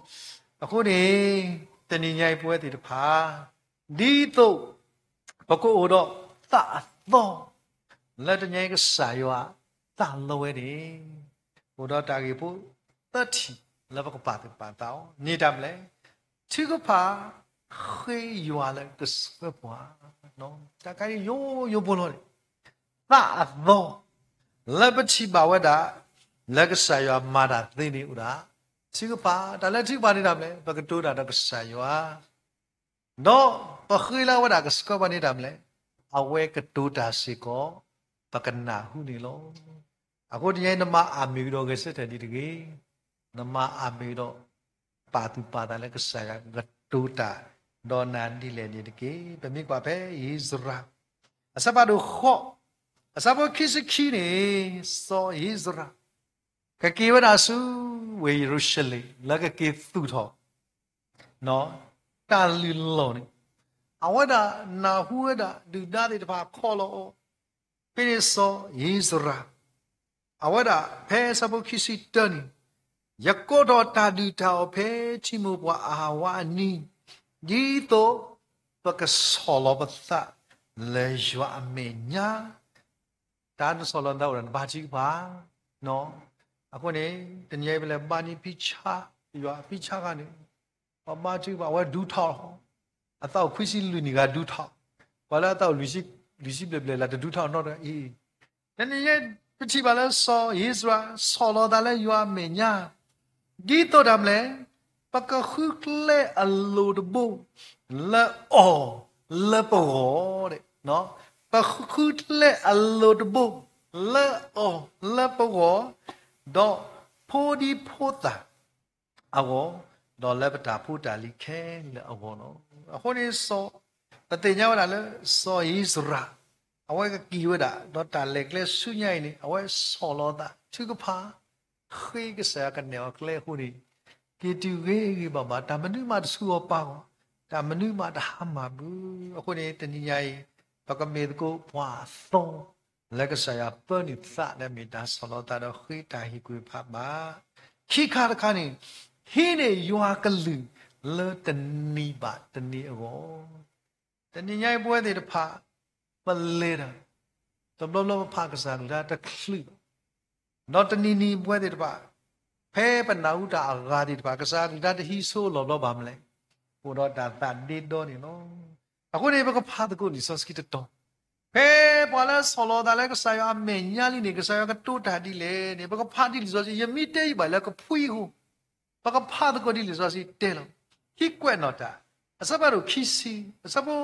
အဃိန့ၣ် တနံၤညါအံၤပဝဲသ့ၣ်တဖၣ် ဒ်သိး ပကအိၣ်ဒီးသးအသီ လၢတနံၤအံၤကစၢ်ယွၤသးလီဝဲန့ၣ် အိၣ်ဒီးတၢ်ဂ့ၢ်ဖိသၢထံၣ်လၢပကပာ်သူၣ်ပာ်သးအီၤန့ၣ် တၢ်မနုၤလဲၣ်, ထုကဖၣ်ဃ့ယွၤလၢကဆှၢပှၤ, တၢ်ခါအံၤယိယိဖိလီၤန့ၣ်, သးအသီ လၢပထံၣ်ဘၣ်ဝဲဒၣ် လၢကစၢ်ယွၤမၤတၢ်သ့န့ၣ်အိၣ်ဒၣ် ထုကဖၣ်, တၢ်လၢထုကဖၣ်န့ၣ်တၢ်မနုၤလဲၣ်, ပကတိၤတၢ်ဒီးကစၢ်ယွၤ ဒီးပဃ့လၢအဝဲဒၣ်ကဆှၢပှၤန့ၣ်တၢ်မနုၤလဲၣ်, အဝဲကတိၤတၢ်စ့ၢ်ကီး ပကနၢ်ဟူန့ၣ်လီၤ. အဃိတနံၤအံၤ နမၤအမုာ်ဒီးဂဲၤဆၢထၢၣ်ဒံးတဂ့ၤ, နမၤအမုာ်ဒီး ပာ်သူၣ်ပာ်သးလၢကစၢ်ယွၤကတိၤတၢ် ဒီးနၤဒ်လဲၣ်န့ၣ်တက့ၢ်. ပမ့ၢ်ကွၢ်ဖဲဧ့စရၤ အဆၢဖးဒိၣ်ဃိး အဆၢဖိခံဆံခံန့ၣ် စီၤဧ့စရၤ ကက့ၤဝဲဒၣ်ဆူဝ့ၢ်ယရူၤၡလ့ၣ် လၢကက့ၤသူၣ်ထီၣ် တၢ်လုၢ်လီၢ်န့ၣ် အဝဲဒၣ်နၢ်ဟူဝဲဒၣ်ဒုၣ်ဒါသ့ၣ်တဖၣ်ခီလီၤအီၤ, ဖဲန့ၣ်စီၤဧ့စရၤ အဝဲဒၣ်ဖဲအဆၢဖိခံဆံတၢန့ၣ်, ယကိးထီၣ်တၢ်ဒုၣ်တၢ်အီၣ်ဖဲထံမိၢ်ပှၢ်အဟးဝါအနံၤ, ဒ်သိးပကဆီၣ်လီၤပသး လၢယွၤအမဲာ်ညါ, တၢ်နဆီၣ်လီၤသးအိၣ်ဒီးနဘါထုကဖၣ်, အဃိန့ၣ် တနံၤအံၤပလဲၤဘါန့ၢ်ဖံဆါ, ယွၤဖံဆါခါန့ၣ် ပှၤဘါထုကဖၣ် အဝဲဒူထီၣ်, အသးအိၣ်ခွံဆံလွံၢ်နံၣ်ဂၤဒူထီၣ်, ပှၤလၢအသးအိၣ်လွံၢ်ဆံဘျဲၣ်ဘျဲၣ်လၢတဒူထီၣ်နီတဂၤအံၤ, တနံၤအံၤ ပထံၣ်ဘၣ်လၢစီၤဧ့စြၤ ဆီၣ်လီၤသးလၢယွၤအမဲာ်ညါ, ဒ်သိးတၢ်မနုၤလဲၣ်, ပကဃုကျဲအလိၤတဘိ လၢအီၤ လၢပဂီၢ်, ပဃုကျဲအလိၤတဘိ လၢအီၤ လၢပဂီၢ်, ဒီးဖိဒံဖိသၣ်အဂီၢ်, ဒီးလၢပတၢ်ဖိတၢ်လံၤခဲလၢာ်အဂီၢ်လီၤ. အဃိန့ၣ် ပသ့ၣ်ညါဝဲဒၣ်လၢ စီၤဧ့စြၤ အဝဲကက့ၤဝဲဒၣ် ဒီးတၢ်လဲၤကျဲဆူညါအံၤန့ၣ် အဝဲဆီၣ်လီၤသးထုကဖၣ် ဃ့ကစၢ်ယွၤကနဲၣ်အီၤကျဲအဃိန့ၣ်, က့ၤတုၤဂ့ၤဂ့ၤဘၣ်ဘၣ်, တၢ်မနုၤမးတဆူအီၤပာ်အီၤ, တၢ်မနုၤမးတဟါမၢ်ဘၣ်. အဃိန့ၣ် တနံၤညါအံၤ ပကမ့ၢ်သကိးပှၤအသီ လၢကစၢ်ယွၤပၢနုာ်သးလၢမ့ၢ်တၢ်ဆီၣ်လီၤသးဒီးဃ့တၢ်ဟ့ၣ်ကူၣ်ဖးဘၣ်. ခံခါတခါန့ၣ်, ဟံးန့ၢ်ယွၤကလုၢ်လၢတနံၤဘၣ်တနံၤအဂီၢ်, တနံၤညါအံၤပဝဲသ့ၣ်တဖၣ် ပလဲၤတၢ် တဘျီဘျီပဖးကစၢ်ကလုၢ်တၢ်တချုးဘၣ်, ဒီးတနံၤနံၤပဝဲသ့ၣ်တဖၣ် ဖဲပနၢ်ဟူတၢ်အဂၤသ့ၣ်တဖၣ် ကစၢ်ကလုၢ်တၢ်တဟံးဆိလီၤဘျီဘၣ်မနုၤလဲၣ်, အိၣ်ဒီးတၢ်သးဒ့ဒီန့ၣ်လီၤ. အဃိန့ၣ် ပကဖးသကိးလံာ်စီဆှံတတီၤ, ဖဲပှၤလၢဆီၣ်လီၤသးလၢကစၢ်ယွၤအမဲာ်ညါလံန့ၣ် ကစၢ်ယွၤကတိၤတၢ်ဒ်လဲၣ်န့ၣ် ပကဖးဒ်လံာ်စီဆှံ ယမ့ၢ်တဲယံာ်ဘၣ်လၢကဖှံအဃိ ပကဖးသကိးဒ်လံာ်စီဆှံတဲလီၤ. ခံကွဲးနီၣ်တၢ်, အဆၢဖးဒိၣ်ခံဆံ, အဆၢဖိ,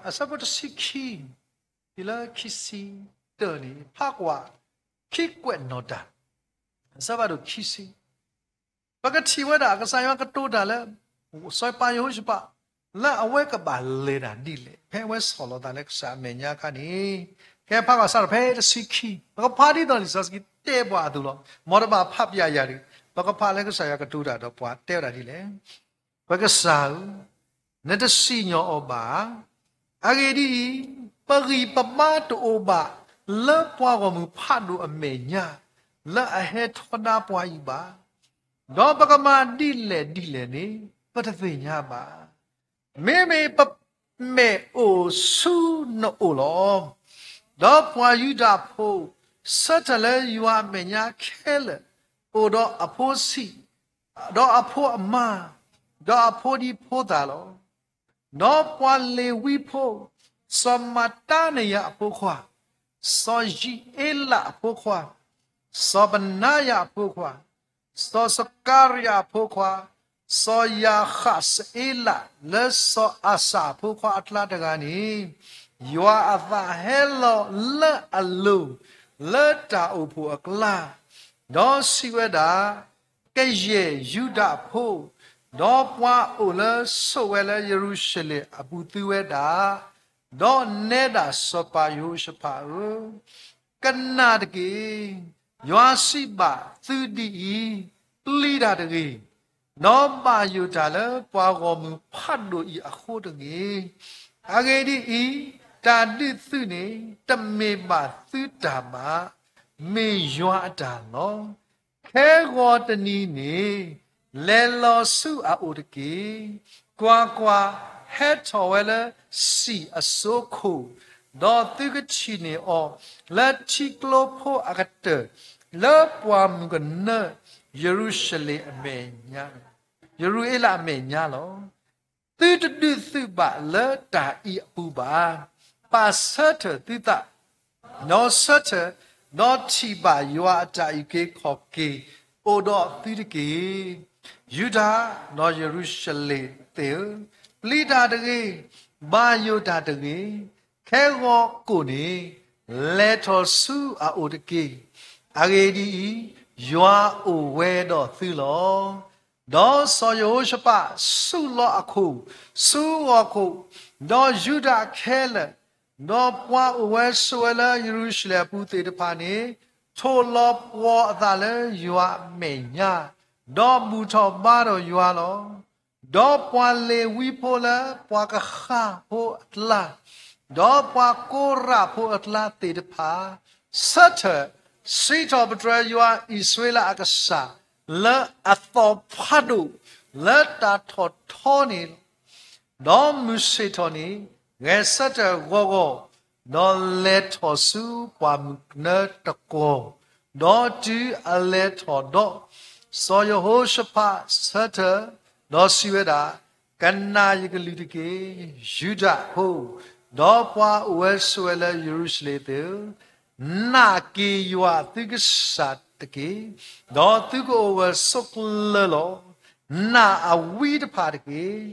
အဆၢဖိတဆံခံ, တုၤလၢခံဆံတၢန့ၣ် ဖးကွၢ်, ခံကွဲးနီၣ်တၢ်, အဆၢဖးဒိၣ်ခံဆံ, ပကထံၣ်ဝဲဒၣ်ကစၢ်ယွၤကတိၤတၢ်လၢ စီၤပၤယဟိၤၡဖး လၢအဝဲကဘၣ်လဲၤတၢ်ဒ်လဲၣ် ဖဲအဝဲဆီၣ်လီၤသးလၢကစၢ်အမဲာ်ညါအခါန့ၣ်, ကဲဖးကွၢ်စးထီၣ်ဖဲတဆံခံ, ပကဖးဒ်သိးလံာ်စီဆှံတဲပှၤအသိးလီၤ. မ်တဘၣ်ဖးပျဲယၤတဂ့ၤ, ပကဖးလၢကစၢ်ယွၤကတိၤတၢ်ဒီးပှၤတဲဝဲဒၣ်ဒ်လဲၣ်. ပကစၢ်ဧၢ, နတစံၣ်ညီၣ်အီၤဘၣ်ဧါ. အဂ့ၢ်ဒ်အံၤ, ပဂံၢ်ပဘါတအိၣ်ဘၣ်လၢပှၤဂီၢ်မုၢ်ဖးဒိၣ်အမဲာ်ညါ, လၢအဟဲထီဒါပှၤအံၤဘၣ်. ဒီးပကမၤဒ်လဲၣ်ဒ်လဲၣ်န့ၣ် ပတသ့ၣ်ညါဘၣ်. မ့မ့ၢ်ပမဲာ်အိၣ်ဆူနအိၣ်လီၤ. ဒီးပှၤယူဒၤဖိ ဆၢထၢၣ်လၢယွၤအမဲာ်ညါခဲလၢာ် အိၣ်ဒီးအဖိဆံး, ဒီးအဖိအမါ, ဒီးအဖိဒံဖိသၣ်လီၤ. ဒီးပှၤလ့ၤဝံဖိ, စီၤမၤတါနယၤအဖိခွါ, စီၤယံးအ့လးအဖိခွါ, စီၤဘနါယၤအဖိခွါ, စီၤစကၤရယၤအဖိခွါ, စီၤယၤဃးစအ့လး လၢစီၤအၤစၤအဖိခွါအကျါတဂၤန့ၣ်, ယွၤအသးဟဲလီၤလၢအလိၤ လၢတၢ်အိၣ်ဖှိၣ်အကျါ, ဒီးစံးဝဲဒၣ်, ကယဲၢ်ယူဒၤဖိ, ဒီးပှၤအိၣ်လၢဆိးဝဲလၢယရူၤၡလ့ၣ်အပူၤသုဝဲဒၣ်, ဒီးနဲဒၣ်စီၤပၤယဟိၤၡဖးဧၢ, ကနၣ်တက့ၢ်. ယွၤစံးဘၣ်သုဒ်အံၤ, ပျံၤတၢ်တဂ့ၤ, ဒီးဘၣ်ယိၣ်တၢ်လၢပှၤဂီၢ်မုၢ်ဖးဒိၣ်အံၤအဃိတဂ့ၤ. အဂ့ၢ်ဒ်အံၤ, တၢ်ဒုးသုးန့ၣ် တမ့ၢ်ဘၣ်သုတၢ်ဘၣ်, မ့ၢ်ယွၤအတၢ်လီၤ. ခဲဂီၤတနံၤန့ၣ် လဲၤလီၤဆူအအိၣ်တက့ၢ်. ကွၢ်ကွၢ်, ဟဲထီၣ်ဝဲလၢစံာ်အစိခိၣ်, ဒီးသုကထံၣ်န့ၢ်အီၤလၢထံကျိဖိအကတၢၢ်, လၢပှၢ်မုၢ်ကနၢ ယရူၤၡလ့ၣ်အမဲာ်ညါ, ယရူၤအ့လးအမဲာ်ညါလီၤ. သုတဒုးသုးဘၣ်လၢတၢ်အံၤအပူၤဘၣ်. ပာ်ဆၢထၢၣ်သုသး, ဒီးဆၢထၢၣ်, ဒီးထံၣ်ဘၣ်ယွၤအတၢ်အုၣ်က့ၤခီၣ်က့ၤအိၣ်ဒီးသုတက့ၢ်. ယူဒၤ, ဒီးယရူၤၡလ့ၣ်သ့ၣ်ဧၢ, ပျံၤတၢ်တဂ့ၤ, ဘၣ်ယိၣ်တၢ်တဂ့ၤ. ခဲဂီၤကိၣ်န့ၣ် လဲၤထီၣ်ဆူအအိၣ်တက့ၢ်. အဂ့ၢ်ဒ်အံၤ, ယွၤအိၣ်ဝဲဒီးသုလီၤ. ဒီးစီၤယဟိၤၡဖးဆူးလီၤအခိၣ်ဆူဂီၤခိၣ်, ဒီးယူဒၤခဲလၢာ်, ဒီးပှၤအိၣ်ဝဲဆိးဝဲလၢယရူၤၡလ့ၣ်အပူၤသ့ၣ်တဖၣ်န့ၣ် ထိၣ်လီၤပှီၤအသးလၢယွၤအမဲာ်ညါ, ဒီးဘူၣ်ထီၣ်ဘါထီၣ်ယွၤလီၤ. ဒီးပှၤလ့ၤဝံဖိလၢပှၤကဃၢ်ဖိအကျါ, ဒီးပှၤကိရးဖိအကျါသ့ၣ်တဖၣ်, ဆၢထၢၣ်, စံးထီၣ်ပတြၢၤယွၤအံၣ်စရ့လးအကစၢ် လၢအသီၣ်ဖးဒိၣ်လၢတၢ်ထီၣ်ထီန့ၣ်လီၤ. ဒီးမုၢ်ဆ့ၣ်ထီၣ်န့ၣ် ဂဲၤဆၢထၢၣ်ဂီၤဂီၤ, ဒီးလဲၤထီၣ်ဆူပှၢ်မုၢ်ကနၢတကီၢ်, ဒီးတုၤအလဲၤထီၣ်ဒီး, စီၤယဟိၤၡဖးဆၢထၢၣ်, ဒီးစံးဝဲဒၣ်, ကနၣ်ယကလုၢ်တက့ၢ်, ယူဒၤဖိ, ဒီးပှၤအိၣ်ဝဲဆိးဝဲလၢယရူၤၡလ့ၣ်သ့ၣ်ဧၢ, နာ်က့ၤယွၤသုကစၢ်တက့ၢ်, ဒီးသုကအိၣ်ဂၢၢ်ဆိးကျၢၤလီၤ. နာ်အဝံတဖၣ်တက့ၢ်,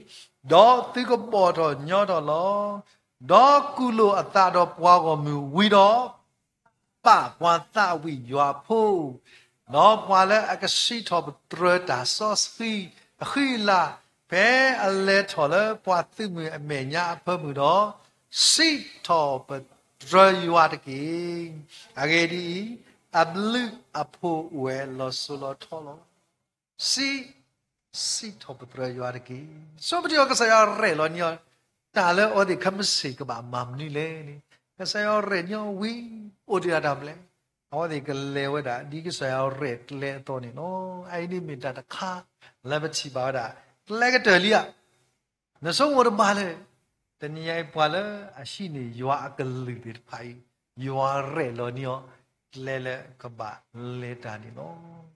ဒီးသုကဘီၣ်ထီၣ်ညီထီၣ်လီၤ. ဒီးကူၣ်လိာ်အသးဒီးပှၤဂီၢ်မုၢ်ဝံၤဒီး, ပာ်ပှၤသးဝံၣ်ယွၤဖိ, ဒီးပှၤလၢအကစံးထီၣ်ပတြၢၤတၢ်စီဆှံအဃံအလၤ, ဖဲအလဲၤထီၣ်လၢပှၤသုးမုၢ်အမဲာ်ညါအဖၢမုၢ်ဒီး, စံးထီၣ်ပတြၢၤယွၤတက့ၢ်. အဂ့ၢ်ဒ်အံၤ, အဘျုးအဖှိၣ်အိၣ်ဝဲလီၤစိၤလီၤထီလီၤ. စံး, စံးထီၣ်ပတြၢၤယွၤတက့ၢ်. ဆိပတံအီၤ ကစၢ်ယွၤရဲၣ်လီၤန့ၢ်အီၤ, တၢ်လၢအဝဲသ့ၣ်ခဲမုၢ်ဆ့ၣ်ကဘၣ်မၤမနုၤလဲၣ်န့ၣ်, ကစၢ်ယွၤရဲၣ်န့ၢ်အီၤဝံၤ, အိၣ်တ့ၢ်အတၢ်မနုၤလဲၣ်, အဝဲသ့ၣ်ကလဲၤဝဲဒၣ်ဒ်ကစၢ်ယွၤရဲၣ်ကျဲအသိးန့ၣ်လီၤ. အအံၤန့ၣ်မ့ၢ်တၢ်တခါ လၢပထံၣ်ဘၣ်ဝဲဒၣ်, ကျဲကတၢၢ်လံဧါ. နဆိကမိၣ်တဘၣ်လၢၤ, တနံၤညါအံၤပှၤလၢအဟံးန့ၢ်ယွၤအကလုၢ်သ့ၣ်တဖၣ်အံၤ, ယွၤရဲၣ်လီၤန့ၢ်အီၤ, ကျဲလၢကဘၣ်လဲၤတၢ်န့ၣ်လီၤ.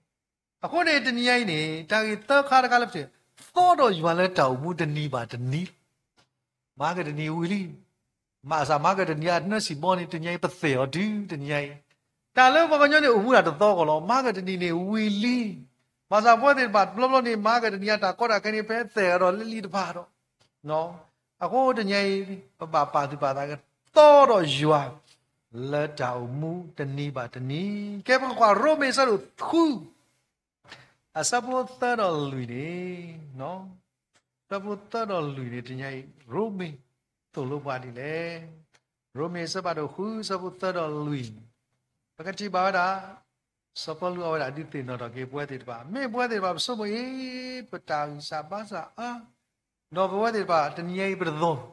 အဃိန့ၣ်တနံၤညါအံၤန့ၣ် တၢ်ဂ့ၢ်သၢခါတခါလၢပထံၣ်, သီဒီးယွၤလၢတၢ်အိၣ်မူတနံၤဘၣ်တနံၤလီၤ. မၤကတနံၤဝံၤလံ. ဘၣ်ဆၣ်မၤကတနံၤအနၢဆံးဘီန့ၣ် တနံၤညါအံၤပသ့ၣ်အီၤတုၤတနံၤညါအံၤ, တၢ်လၢပှၤကညီန့ၣ်အိၣ်မူဒၣ်တသီကီၢ်လီၤ. မၤကတနံၤန့ၣ်ဝံၤလံ. ဘၣ်ဆၣ်ပဝဲသ့ၣ်တဖၣ်တဘျီဘျီန့ၣ် မၤကတနံၤအတၢ်ကီတၢ်ခဲန့ၣ် ဖဲသ့ၣ်အီၤဒီးလၢလံတဖၣ်ဒီး, အဃိတနံၤညါအံၤ ပဘၣ်ပာ်သူၣ်ပာ်သးကသီဒီးယွၤ လၢတၢ်အိၣ်မူတနံၤဘၣ်တနံၤ. ကဲပကကွၢ်ရိမ့ၤအဆၢဒိၣ်ဃု အဆၢဖိသၢဒီးလွံၢ်န့ၣ်, အဆၢဖိသၢဒီးလွံၢ်န့ၣ် တနံၤညါအံၤ ရိမ့ၤ သိၣ်လိပှၤဒ်လဲၣ်. ရိမ့ၤအဆၢဖးဒိၣ်ဃု အဆၢဖိသၢဒီးလွံၢ်, ပကထံၣ်ဘၣ်ဝဲဒၣ် စီၤပီလူးအဝဲဒၣ်ဒုးသ့ၣ်နီၣ်ထီၣ်က့ၤပဝဲသ့ၣ်တဖၣ်, မ့ၢ်ပဝဲသ့ၣ်တဖၣ်ပဆိကမိၣ်အံၤ ပတၢ်ဂံၢ်စၢ်ဘါစၢ်အါ, ဒီးပဝဲသ့ၣ်တဖၣ် တနံၤညါအံၤပတသီ,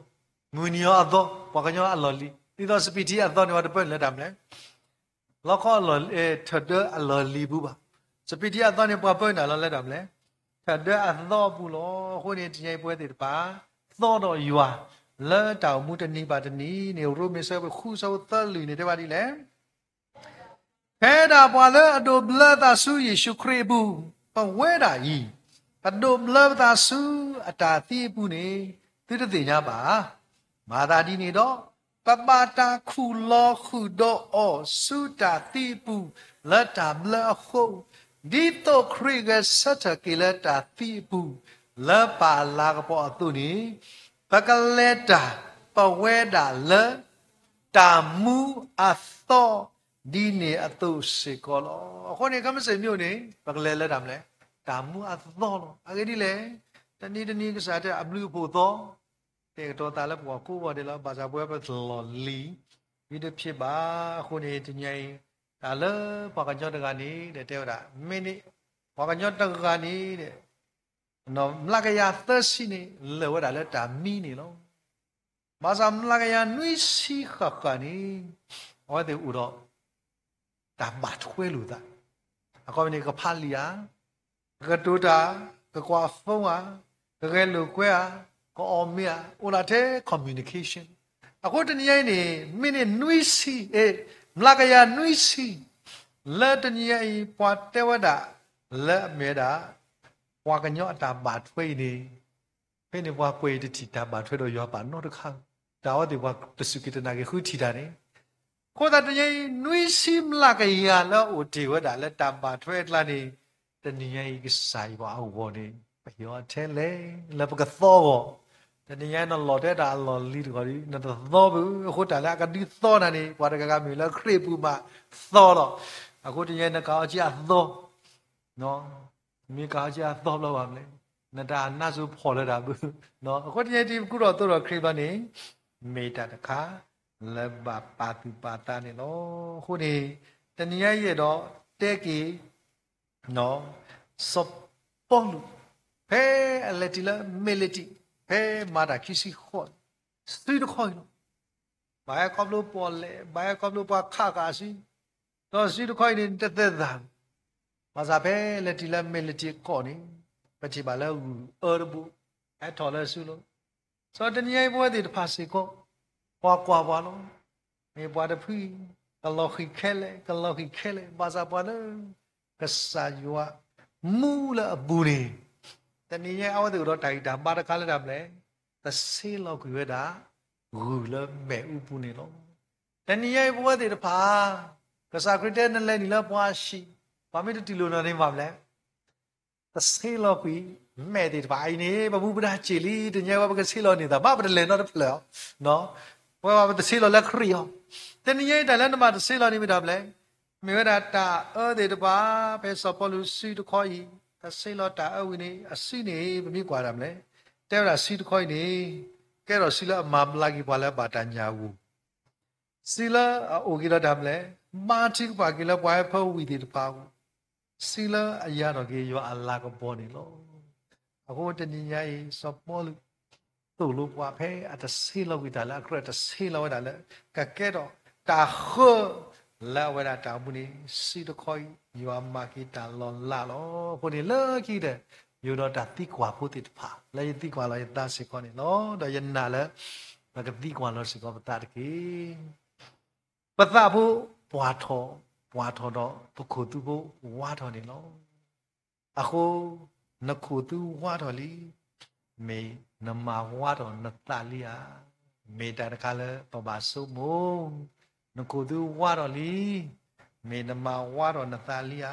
မုၢ်နံၤအီၤအသီ, ပှၤကညီအလီၢ်လံၤ, ဒ်သိးစပံးထံအသီန့ၣ် ပှၤတပၢၢ်နုာ်လၢတၢ်မနုၤလဲၣ်, လီခီအလီၢ်, ထၢၣ်ဒၢအလီၢ်လံၤပူၤဘၣ်. စပံးထံအသီန့ၣ် ပှၤပၢၢ်နုာ်လီၤလၢတၢ်မနုၤလဲၣ်, ထၢၣ်ဒၢအသီအပူၤလီၤ. အဃိန့ၣ် တနံၤညါအံၤပဝဲသ့ၣ်တဖၣ် သီဒီးယွၤ လၢတၢ်အိၣ်မူတနံၤဘၣ်တနံၤန့ၣ် ရိမ့ၤအဆၢဖးဒိၣ်ဃု အဆၢဖိသၢလွံၢ်န့ၣ် တဲဝဲဒ်လဲၣ်. ဖဲဒၣ်ပှၤလၢအဒိးဘျၢသးဆူယ့ၣ်ၡူးခရံာ်အပူၤ, ပဝဲဒၣ်အံၤ, ပဒိးဘျၢပသးဆူအတၢ်သံအပူၤန့ၣ် သုတသ့ၣ်ညါဘၣ်ဧါ. မၤသးဒ်န့ၣ်ဒီး, ပဘၣ်တၢ်ခူၣ်လီၤဃုာ်ဒီးအီၤဆူတၢ်သံအပူၤ လၢတၢ်ဘျၢအဃိ, ဒ်သိးခရံာ်ဂဲၤဆၢထၢၣ်က့ၤလၢတၢ်သံအပူၤ လၢပၢ်အလၤကပီၤအသိးန့ၣ်, ပကလဲၤတၢ် ပဝဲဒၣ်လၢ တၢ်မူအသီ ဒ်န့ၣ်အသိးစ့ၢ်ကီးလီၤ. အဃိန့ၣ် ခဲမုၢ်ဆ့ၣ်မ့ၢ်အိၣ်န့ၣ် ပကလဲၤလၢတၢ်မနုၤလဲၣ်, တၢ်မူအသီလီၤ. အဂ့ၢ်ဒ်လဲၣ်, တနံၤတနံၤကစၢ်တဲအဘျုးအဖှိၣ်သီ, တဲာ်ကတီၤသးလၢပှၤကိးဂၤဒဲးလီၤ. ဘၣ်ဆၣ်ပဝဲပသလီၢ်လံၤ မ့ၢ်တဖျ့ဘၣ်. အဃိန့ၣ် တနံၤအံၤ တၢ်လၢပှၤကညီတဂၤန့ၣ် တဲဝဲဒၣ် မ့ၢ်န့ၣ် ပှၤကညီတဂၤန့ၣ် မျးကယၤသၢဆံန့ၣ် လၢာ်ဝဲဒၣ်လၢတၢ်မံန့ၣ်လီၤ. ဘၣ်ဆၣ်မျးကယၤနွံဆံဃၣ်ဃၣ်န့ၣ် အဝဲသ့ၣ်အိၣ်ဒီး တၢ်ဘၣ်ထွဲလိာ်သး, အခီပညီန့ၣ် ကဖးလံာ်ဧါ, ကကတိၤတၢ်, ကကွၢ်အ phone ဧါ, ကဂဲၤလိာ်ကွဲဧါ, ကအီၣ်မ့ၤဧါ, အိၣ်ဒၣ်ထဲ communication. အဃိတနံၤအံၤန့ၣ် မ့ၢ်န့ၣ်နွံဆံ, အ့, မျးကယၤနွံဆံ လၢတနံၤအံၤ ပှၤတဲဝဲဒၣ် လၢအမ့ၢ်ဝဲဒၣ် ပှၤကညီအတၢ်ဘၣ်ထွဲအံၤန့ၣ် ဖဲန့ၣ်ပှၤကွဲးအံၤတထံၣ်တၢ်ဘၣ်ထွဲဒီးယွၤပာ်နီတခါ, တၢ်အဝဲသ့ၣ်ပှၤတစူၢ်က့ၤတနာ်က့ၤဃုထံၣ်တၢ်န့ၣ်, အဃိသတးတနံၤအံၤ နွံဆံမျးကယၤလၢအအိၣ်တ့ၢ်ဝဲဒၣ်လၢတၢ်ဘၣ်ထွဲအကျါန့ၣ်, တနံၤညါအံၤကစၢ်ယွၤအဂီၢ်န့ၣ် ပဟ့ၣ်အီၤထဲလဲၣ် လၢပကသီအဂီၢ်, တနံၤညါအံၤနလီၤတဲတၢ်အလီၢ်လံၤတဂီၢ်ဒီး နတသီဘၣ်, အဃိတၢ်လၢအကဒုးသီနၤန့ၣ် ပှၤတဂၤဂၤမ့ၢ်လၢခရံာ်ပူၤမးသီလီၤ, အဃိတနံၤညါအံၤနကးအီၤက့ၤအသီ မ့ၢ်ကဟဲက့ၤအသီဘျီဘၣ်မလဲၣ်, နတၢ်နါစိၤဖီၣ်လၢတၢ်ဘၣ်, အဃိတနံၤအံၤတံၤကူၣ်ထီၣ်သိးထီၣ်ခရံာ်ဘျီန့ၣ်, မ့ၢ်တၢ်တခါ လၢဘၣ်ပာ်သူၣ်ပာ်သးန့ၣ်လီၤ. အဃိန့ၣ် တနံၤညါအံၤအဲၣ်ဒိးတဲက့ၤ စီၤပီလူး ဖဲအလဲၤတုၤလၢမ့ၢ်လ့ၤတံၣ် ဖဲမၤတၢ်ခံဆံဃိး စုတခီအံၤလီၤ. ဘၣ်ဟဲခီဖျိပီၣ်လဲၣ်, ဘၣ်ဟဲခီဖျိပှၤခးဃာ်အစု, ဒီးစုတခီအံၤန့ၣ် တသဲးသး, ဘၣ်ဆၣ်ဖဲလဲၤတုၤလၢမ့ၢ်လ့ၤတံၣ်ကီၢ်န့ၣ် ပထံၣ်ဘၣ်လၢဂုၢ်အၢတဘိ ဟဲထီၣ်လၢစုလိၤ, စီၤတနံၤညါအံၤပဝဲသ့ၣ်တဖၣ်စ့ၢ်ကီး ပှၤကွၢ်ပှၤလီၤ. မ့ၢ်ပှၤတဖုအံၤ ကလီၤဃံၤခဲလၢာ် ကလီၤဃံၤခဲလၢာ် ဘၣ်ဆၣ်ပှၤလၢ ကစၢ်ယွၤမူလၢအပူၤန့ၣ် တနံၤညါအံၤ အဝဲသ့ၣ်အိၣ်ဒီးတၢ်ဂံၢ်တၢ်ဘါတခါလၢတၢ်မနုၤလဲၣ်, တဆ့လီၤကွံာ်ဝဲဒၣ် ဂုၢ်လၢမဲးအူပူၤန့ၣ်လီၤ. တနံၤညါအံၤ ပဝဲသ့ၣ်တဖၣ် ကစၢ်ခရံာ်တဲ နလဲၤနုာ်လၢပှၤဟံၣ်, ပှၤမ့ၢ်တတူၢ်လိာ်နၤန့ၣ် မၤမနုၤလဲၣ်, တဆ့လီၤကွံာ် မဲးသ့ၣ်တဖၣ်အံၤန့ၣ် ပမူပဒါစ့ၢ်လံ, တနံၤညါအံၤ ပကဆ့လီၤန့ၢ်သးဘၣ် ပတလဲၤနီတဖျၢၣ်အီၤ, ပဝဲပတဆ့လီၤလၢခရံာ်အီၤ. တနံၤညါအံၤ တၢ်လၢနဘၣ်တဆ့လီၤန့ၣ်မ့ၢ်တၢ်မနုၤလဲၣ်, မ့ၢ်ဝဲဒၣ်တၢ်အၢသ့ၣ်တဖၣ်, ဖဲစီၤပီလူးစုတခီအံၤ တၢ်ဆ့လီၤတၢ်အၢဝံၤန့ၣ် အစုန့ၣ် ပမ့ၢ်ကွၢ်တၢ်မနုၤလဲၣ်, တဲဝဲဒၣ်စုတခီအံၤန့ၣ် ကဲထီၣ်စုလၢအမၤဘျါက့ၤပှၤလၢအဘၣ်တၢ်ညၣ်အဂီၢ် စုလၢအအိၣ်က့ၤဒီးတၢ်မနုၤလဲၣ်, ဘါထုကဖၣ်က့ၤလၢပှၤဟဲဖၢဝံၤသ့ၣ်တဖၣ်အဂီၢ်, စုလၢအယါထီၣ်က့ၤယွၤအလၤကပီၤန့ၣ်လီၤ. အဃိတနံၤညါအံၤ စီၤပီလူး သိၣ်လိပှၤဖဲအတဆ့လီၤကွံာ်တၢ်လၢ အကြၢးတဆ့လီၤဝဲဒၣ်လၢ ကကဲထီၣ်တၢ်ဃၢ လၢအဝဲဒၣ်တၢ်အိၣ်မူန့ၣ် စုတခီအံၤ ယွၤမၤက့ၤတၢ်လီၤလးလီၤ. အဃိန့ၣ်လၢခံကတၢၢ် ယအိၣ်ဒီးတၢ်သံကွၢ်ဖိသ့ၣ်တဖၣ် လၢယသံကွၢ်လီၤယသးစ့ၢ်ကီးန့ၣ်လီၤ. ဒီးယနာ်လၢ ပကသံကွၢ်လီၤစ့ၢ်ကီးပသးတက့ၢ်. ပသးဖိပှၢ်ထီၣ်, ပှၢ်ထီၣ်ဒီးပခိၣ်သူဖိဝါထီၣ်န့ၣ်လီၤ. အဃိ နခိၣ်သူဝါထီၣ်လံ, မ့ၢ်နမၤဝါထီၣ်နသးလံဧါ. မ့ၢ်တၢ်တခါလၢပဘၣ်ဆိကမိၣ်, နခိၣ်သူဝါထီၣ်လံ, မ့ၢ်နမၤဝါထီၣ်နသးလံ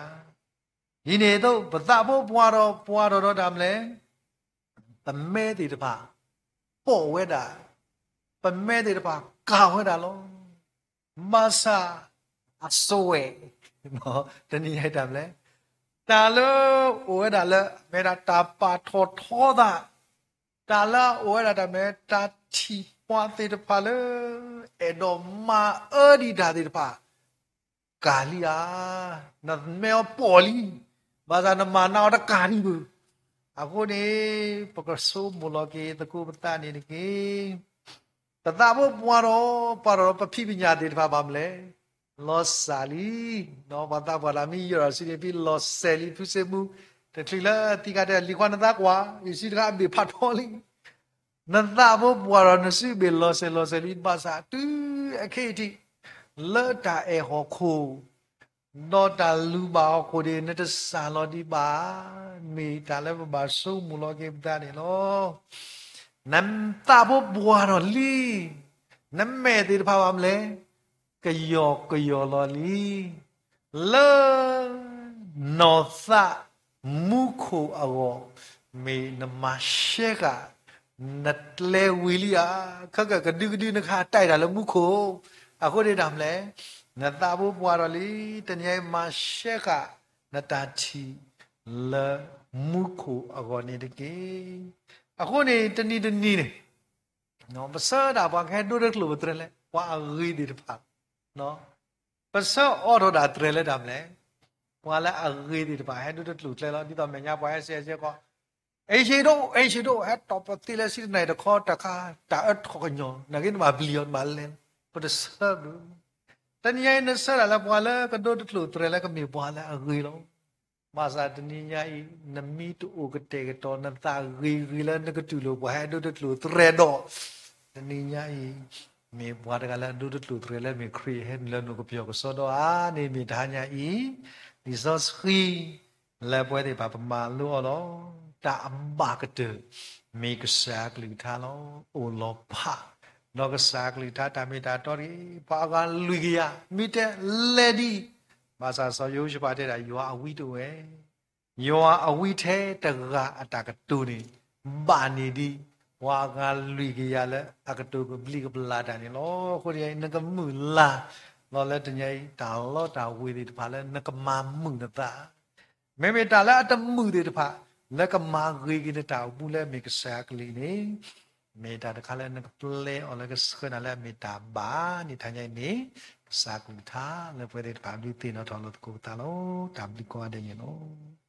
ဧါ. ဒ်န့ၣ်အသိး ပသးဖိပှၢ်ထီၣ်, ပှၢ်ထီၣ်ဒီးတၢ်မနုၤလဲၣ်, ပမဲသ့ၣ်တဖၣ် ပိာ်ဝဲဒၣ်, ပမဲသ့ၣ်တဖၣ်ကၤဝဲဒၣ်လီၤ. ဘၣ်ဆၣ် အစွဲၣ်, တနံၤညါအံၤတၢ်မနုၤလဲၣ်, တၢ်လၢအိၣ်ဝဲဒၣ်လၢ မ့ၢ်ဒၣ်တၢ်ပာ်ထီၣ်ထီသး, တၢ်လၢအအိၣ်ဝဲဒၣ်တၢ်မနုၤလဲၣ်, တၢ်ထံၣ်ပှၤသ့ၣ်တဖၣ်လၢ အဲၣ်ဒိးမၤအၢဒံးတၢ်သ့ၣ်တဖၣ် ကၤလံဧါ. နမဲအီၤပိာ်လံ, ဘၣ်ဆၣ်နမၤနးအီၤတကၤဒံးဘၣ်. အဃိန့ၣ် ပကဆိကမိၣ်လီၤက့ၤသကိးပသးန့ၣ်တက့ၢ်. ပသးဖိပှၢ်ထီၣ်, ပှၢ်ထီၣ်ဒီးပဖံးပညၣ်သ့ၣ်တဖၣ်ဘၣ်မနုၤလဲၣ်, လီၤစၢ်လံ. ပှၤသးပှၢ်တၢ်မ့ၢ်ယၢ်ထီၣ်စုန့ၣ် ဖဲလီၤစဲၤလံ ဖုစ့မူ, တချုးလၢသံခါတဲ လံၤခွါနသးကွၢ်, ယစုတခါအဘ့ၣ်ဖးထီလံ. နသးဖိပှၢ်ထီၣ်နစုဘ့ၣ်လီၤစဲၤလီၤစဲၤလံ ဘၣ်ဆၣ်တုၤအခဲအံၤထံး လၢတၢ်အဲၣ်ဟီၣ်ခိၣ် ဒီးတၢ်လူၤဘၣ်ဟီၣ်ခိၣ်န့ၣ် နတစၢ်လီၤဒံးဘၣ်. မ့ၢ်တၢ်လၢပဘၣ်ဆိကမိၣ်လီၤက့ၤပသးန့ၣ်လီၤ. နသးဖိပှၢ်ထီၣ်လံ, နမဲာ်သ့ၣ်တဖၣ်ဘၣ်မနုၤလဲၣ်, ကယီၢ်ကယီၢ်လီၤလံ. လၢ နီၢ်သးမူခိၣ်အဂီၢ် မ့ၢ်နမၤရှဲဃာ် နကျဲဝံၤလံဧါ. ခဲကကဒုကဒုနခါတၢ်အံၤတၢ်လၢမူခိၣ်, အဃိန့ၣ်တၢ်မနုၤလဲၣ်, နသးဖိပှၢ်ထီၣ်လံ, တနံၤအံၤမၤရှဲဃာ် နတၢ်ထံၣ် လၢမူခိၣ်အဂီၢ်န့ၣ်တက့ၢ်. အဃိန့ၣ် တနံၤတနံၤန့ၣ် ပဆၢဒၣ်ပှၤကဟဲဒိတကျိာ်ပတြဲၤလၢ ပှၤအဂ့ၤသ့ၣ်တဖၣ်, ပဆၢအိးထီၣ်ဒၣ်တြဲၤလၢတၢ်မနုၤလဲၣ်, ပှၤလၢအဂ့ၤသ့ၣ်တဖၣ် ဟဲဒိတကျိာ်ကျဲလီၤ. ဒ်သိးမဲာ်ညါပှၤဟဲစဲးစဲးကီး, အဲၣ်ရှ့ဒိၣ် အဲၣ်ရှ့ဒိၣ် ဟဲတီၢ်ပသ့လၢဆံတနံၤတခီတခါ တၢ်အၢထီၣ်ကညီၤ နာ်က့နဘၣ်ပျံၤအီၤ နဘၣ်လဲၤ, ပတဆၢဘၣ်. တနံၤညါအံၤ နဆၢဒၣ်လၢပှၤလၢကဒိတကျိာ်တြဲၤလၢကမ့ၢ်ပှၤလၢအဂ့ၤလီၤ. ဘၣ်ဆၣ်တနံၤညါအံၤ နမ့ၢ်တအိၣ်ကတဲာ်ကတီၤနသးဂ့ၤဂ့ၤလၢနကတူၢ်လိာ်ပှၤဟဲဒိတကျိာ်တြဲၤဒီး, တနံၤညါအံၤ မ့ၢ်ပှၤတဂၤလၢအဒိတကျိာ်တြဲၤလၢမ့ၢ်ခရံာ်ဟဲနုာ်လၢနကပျီၢ်ကစီဒီဧါန့ၣ် မ့ၢ်တဟါညါအံၤ လံာ်စီဆှံ လၢပဝဲသ့ၣ်တဖၣ်ပမၤလိအီၤလီၤ. တၢ်အဘၣ်ကတၢၢ် မ့ၢ်ကစၢ်အကလုၢ်ကထါလီၤ. အိၣ်လီၤဖး ဒီးကစၢ်အကလုၢ်ကထါတၢ်မ့ၢ်တၢ်တီတဂ့ၤ, ပှၤအဂၤလွံၢ်ကယၤ မ့ၢ်တဲလဲၤဒံး, ဘၣ်ဆၣ်စီၤယဟိၤၡဖးတဲဒၣ် ယွၤအဝံတအိၣ်ဝဲ ယွၤအဝံထဲတဂၤအတၢ်ကတိၤန့ၣ် ဘၣ်န့ၢ်ဒံး ပှၤအဂၤလွံၢ်ကယၤလၢအကတိၤကဘျံးကဘျၣ်တၢ်န့ၣ်လီၤ. အဃိန့ၣ် နကမုၢ်လၢ်လီၤလၢတနံၤအံၤ တၢ်လီတၢ်ဝ့ၤသ့ၣ်တဖၣ်လၢနကမၤမုာ်နသး, မ့မ့ၢ်တၢ်လၢအတမုာ်သ့ၣ်တဖၣ် လၢကမၤဂ့ၤက့ၤနတၢ်အိၣ်မူလၢမ့ၢ်ကစၢ်အကလုၢ်န့ၣ် မ့ၢ်တၢ်တခါလၢနကပျဲအီၤလၢကဆှၢနၤလၢအမ့ၢ်တၢ်ဘၣ်န့ၣ် တဟါညါအံၤန့ၣ် ကစၢ်ကလုၢ်ကထါလၢပဝဲသ့ၣ်တဖၣ်ဒုးသ့ၣ်နီၣ်ထီၣ်လိာ်သကိးပသးလီၤ. တၢ်ဘျုးကိးဂၤဒဲးန့ၣ်လီၤ.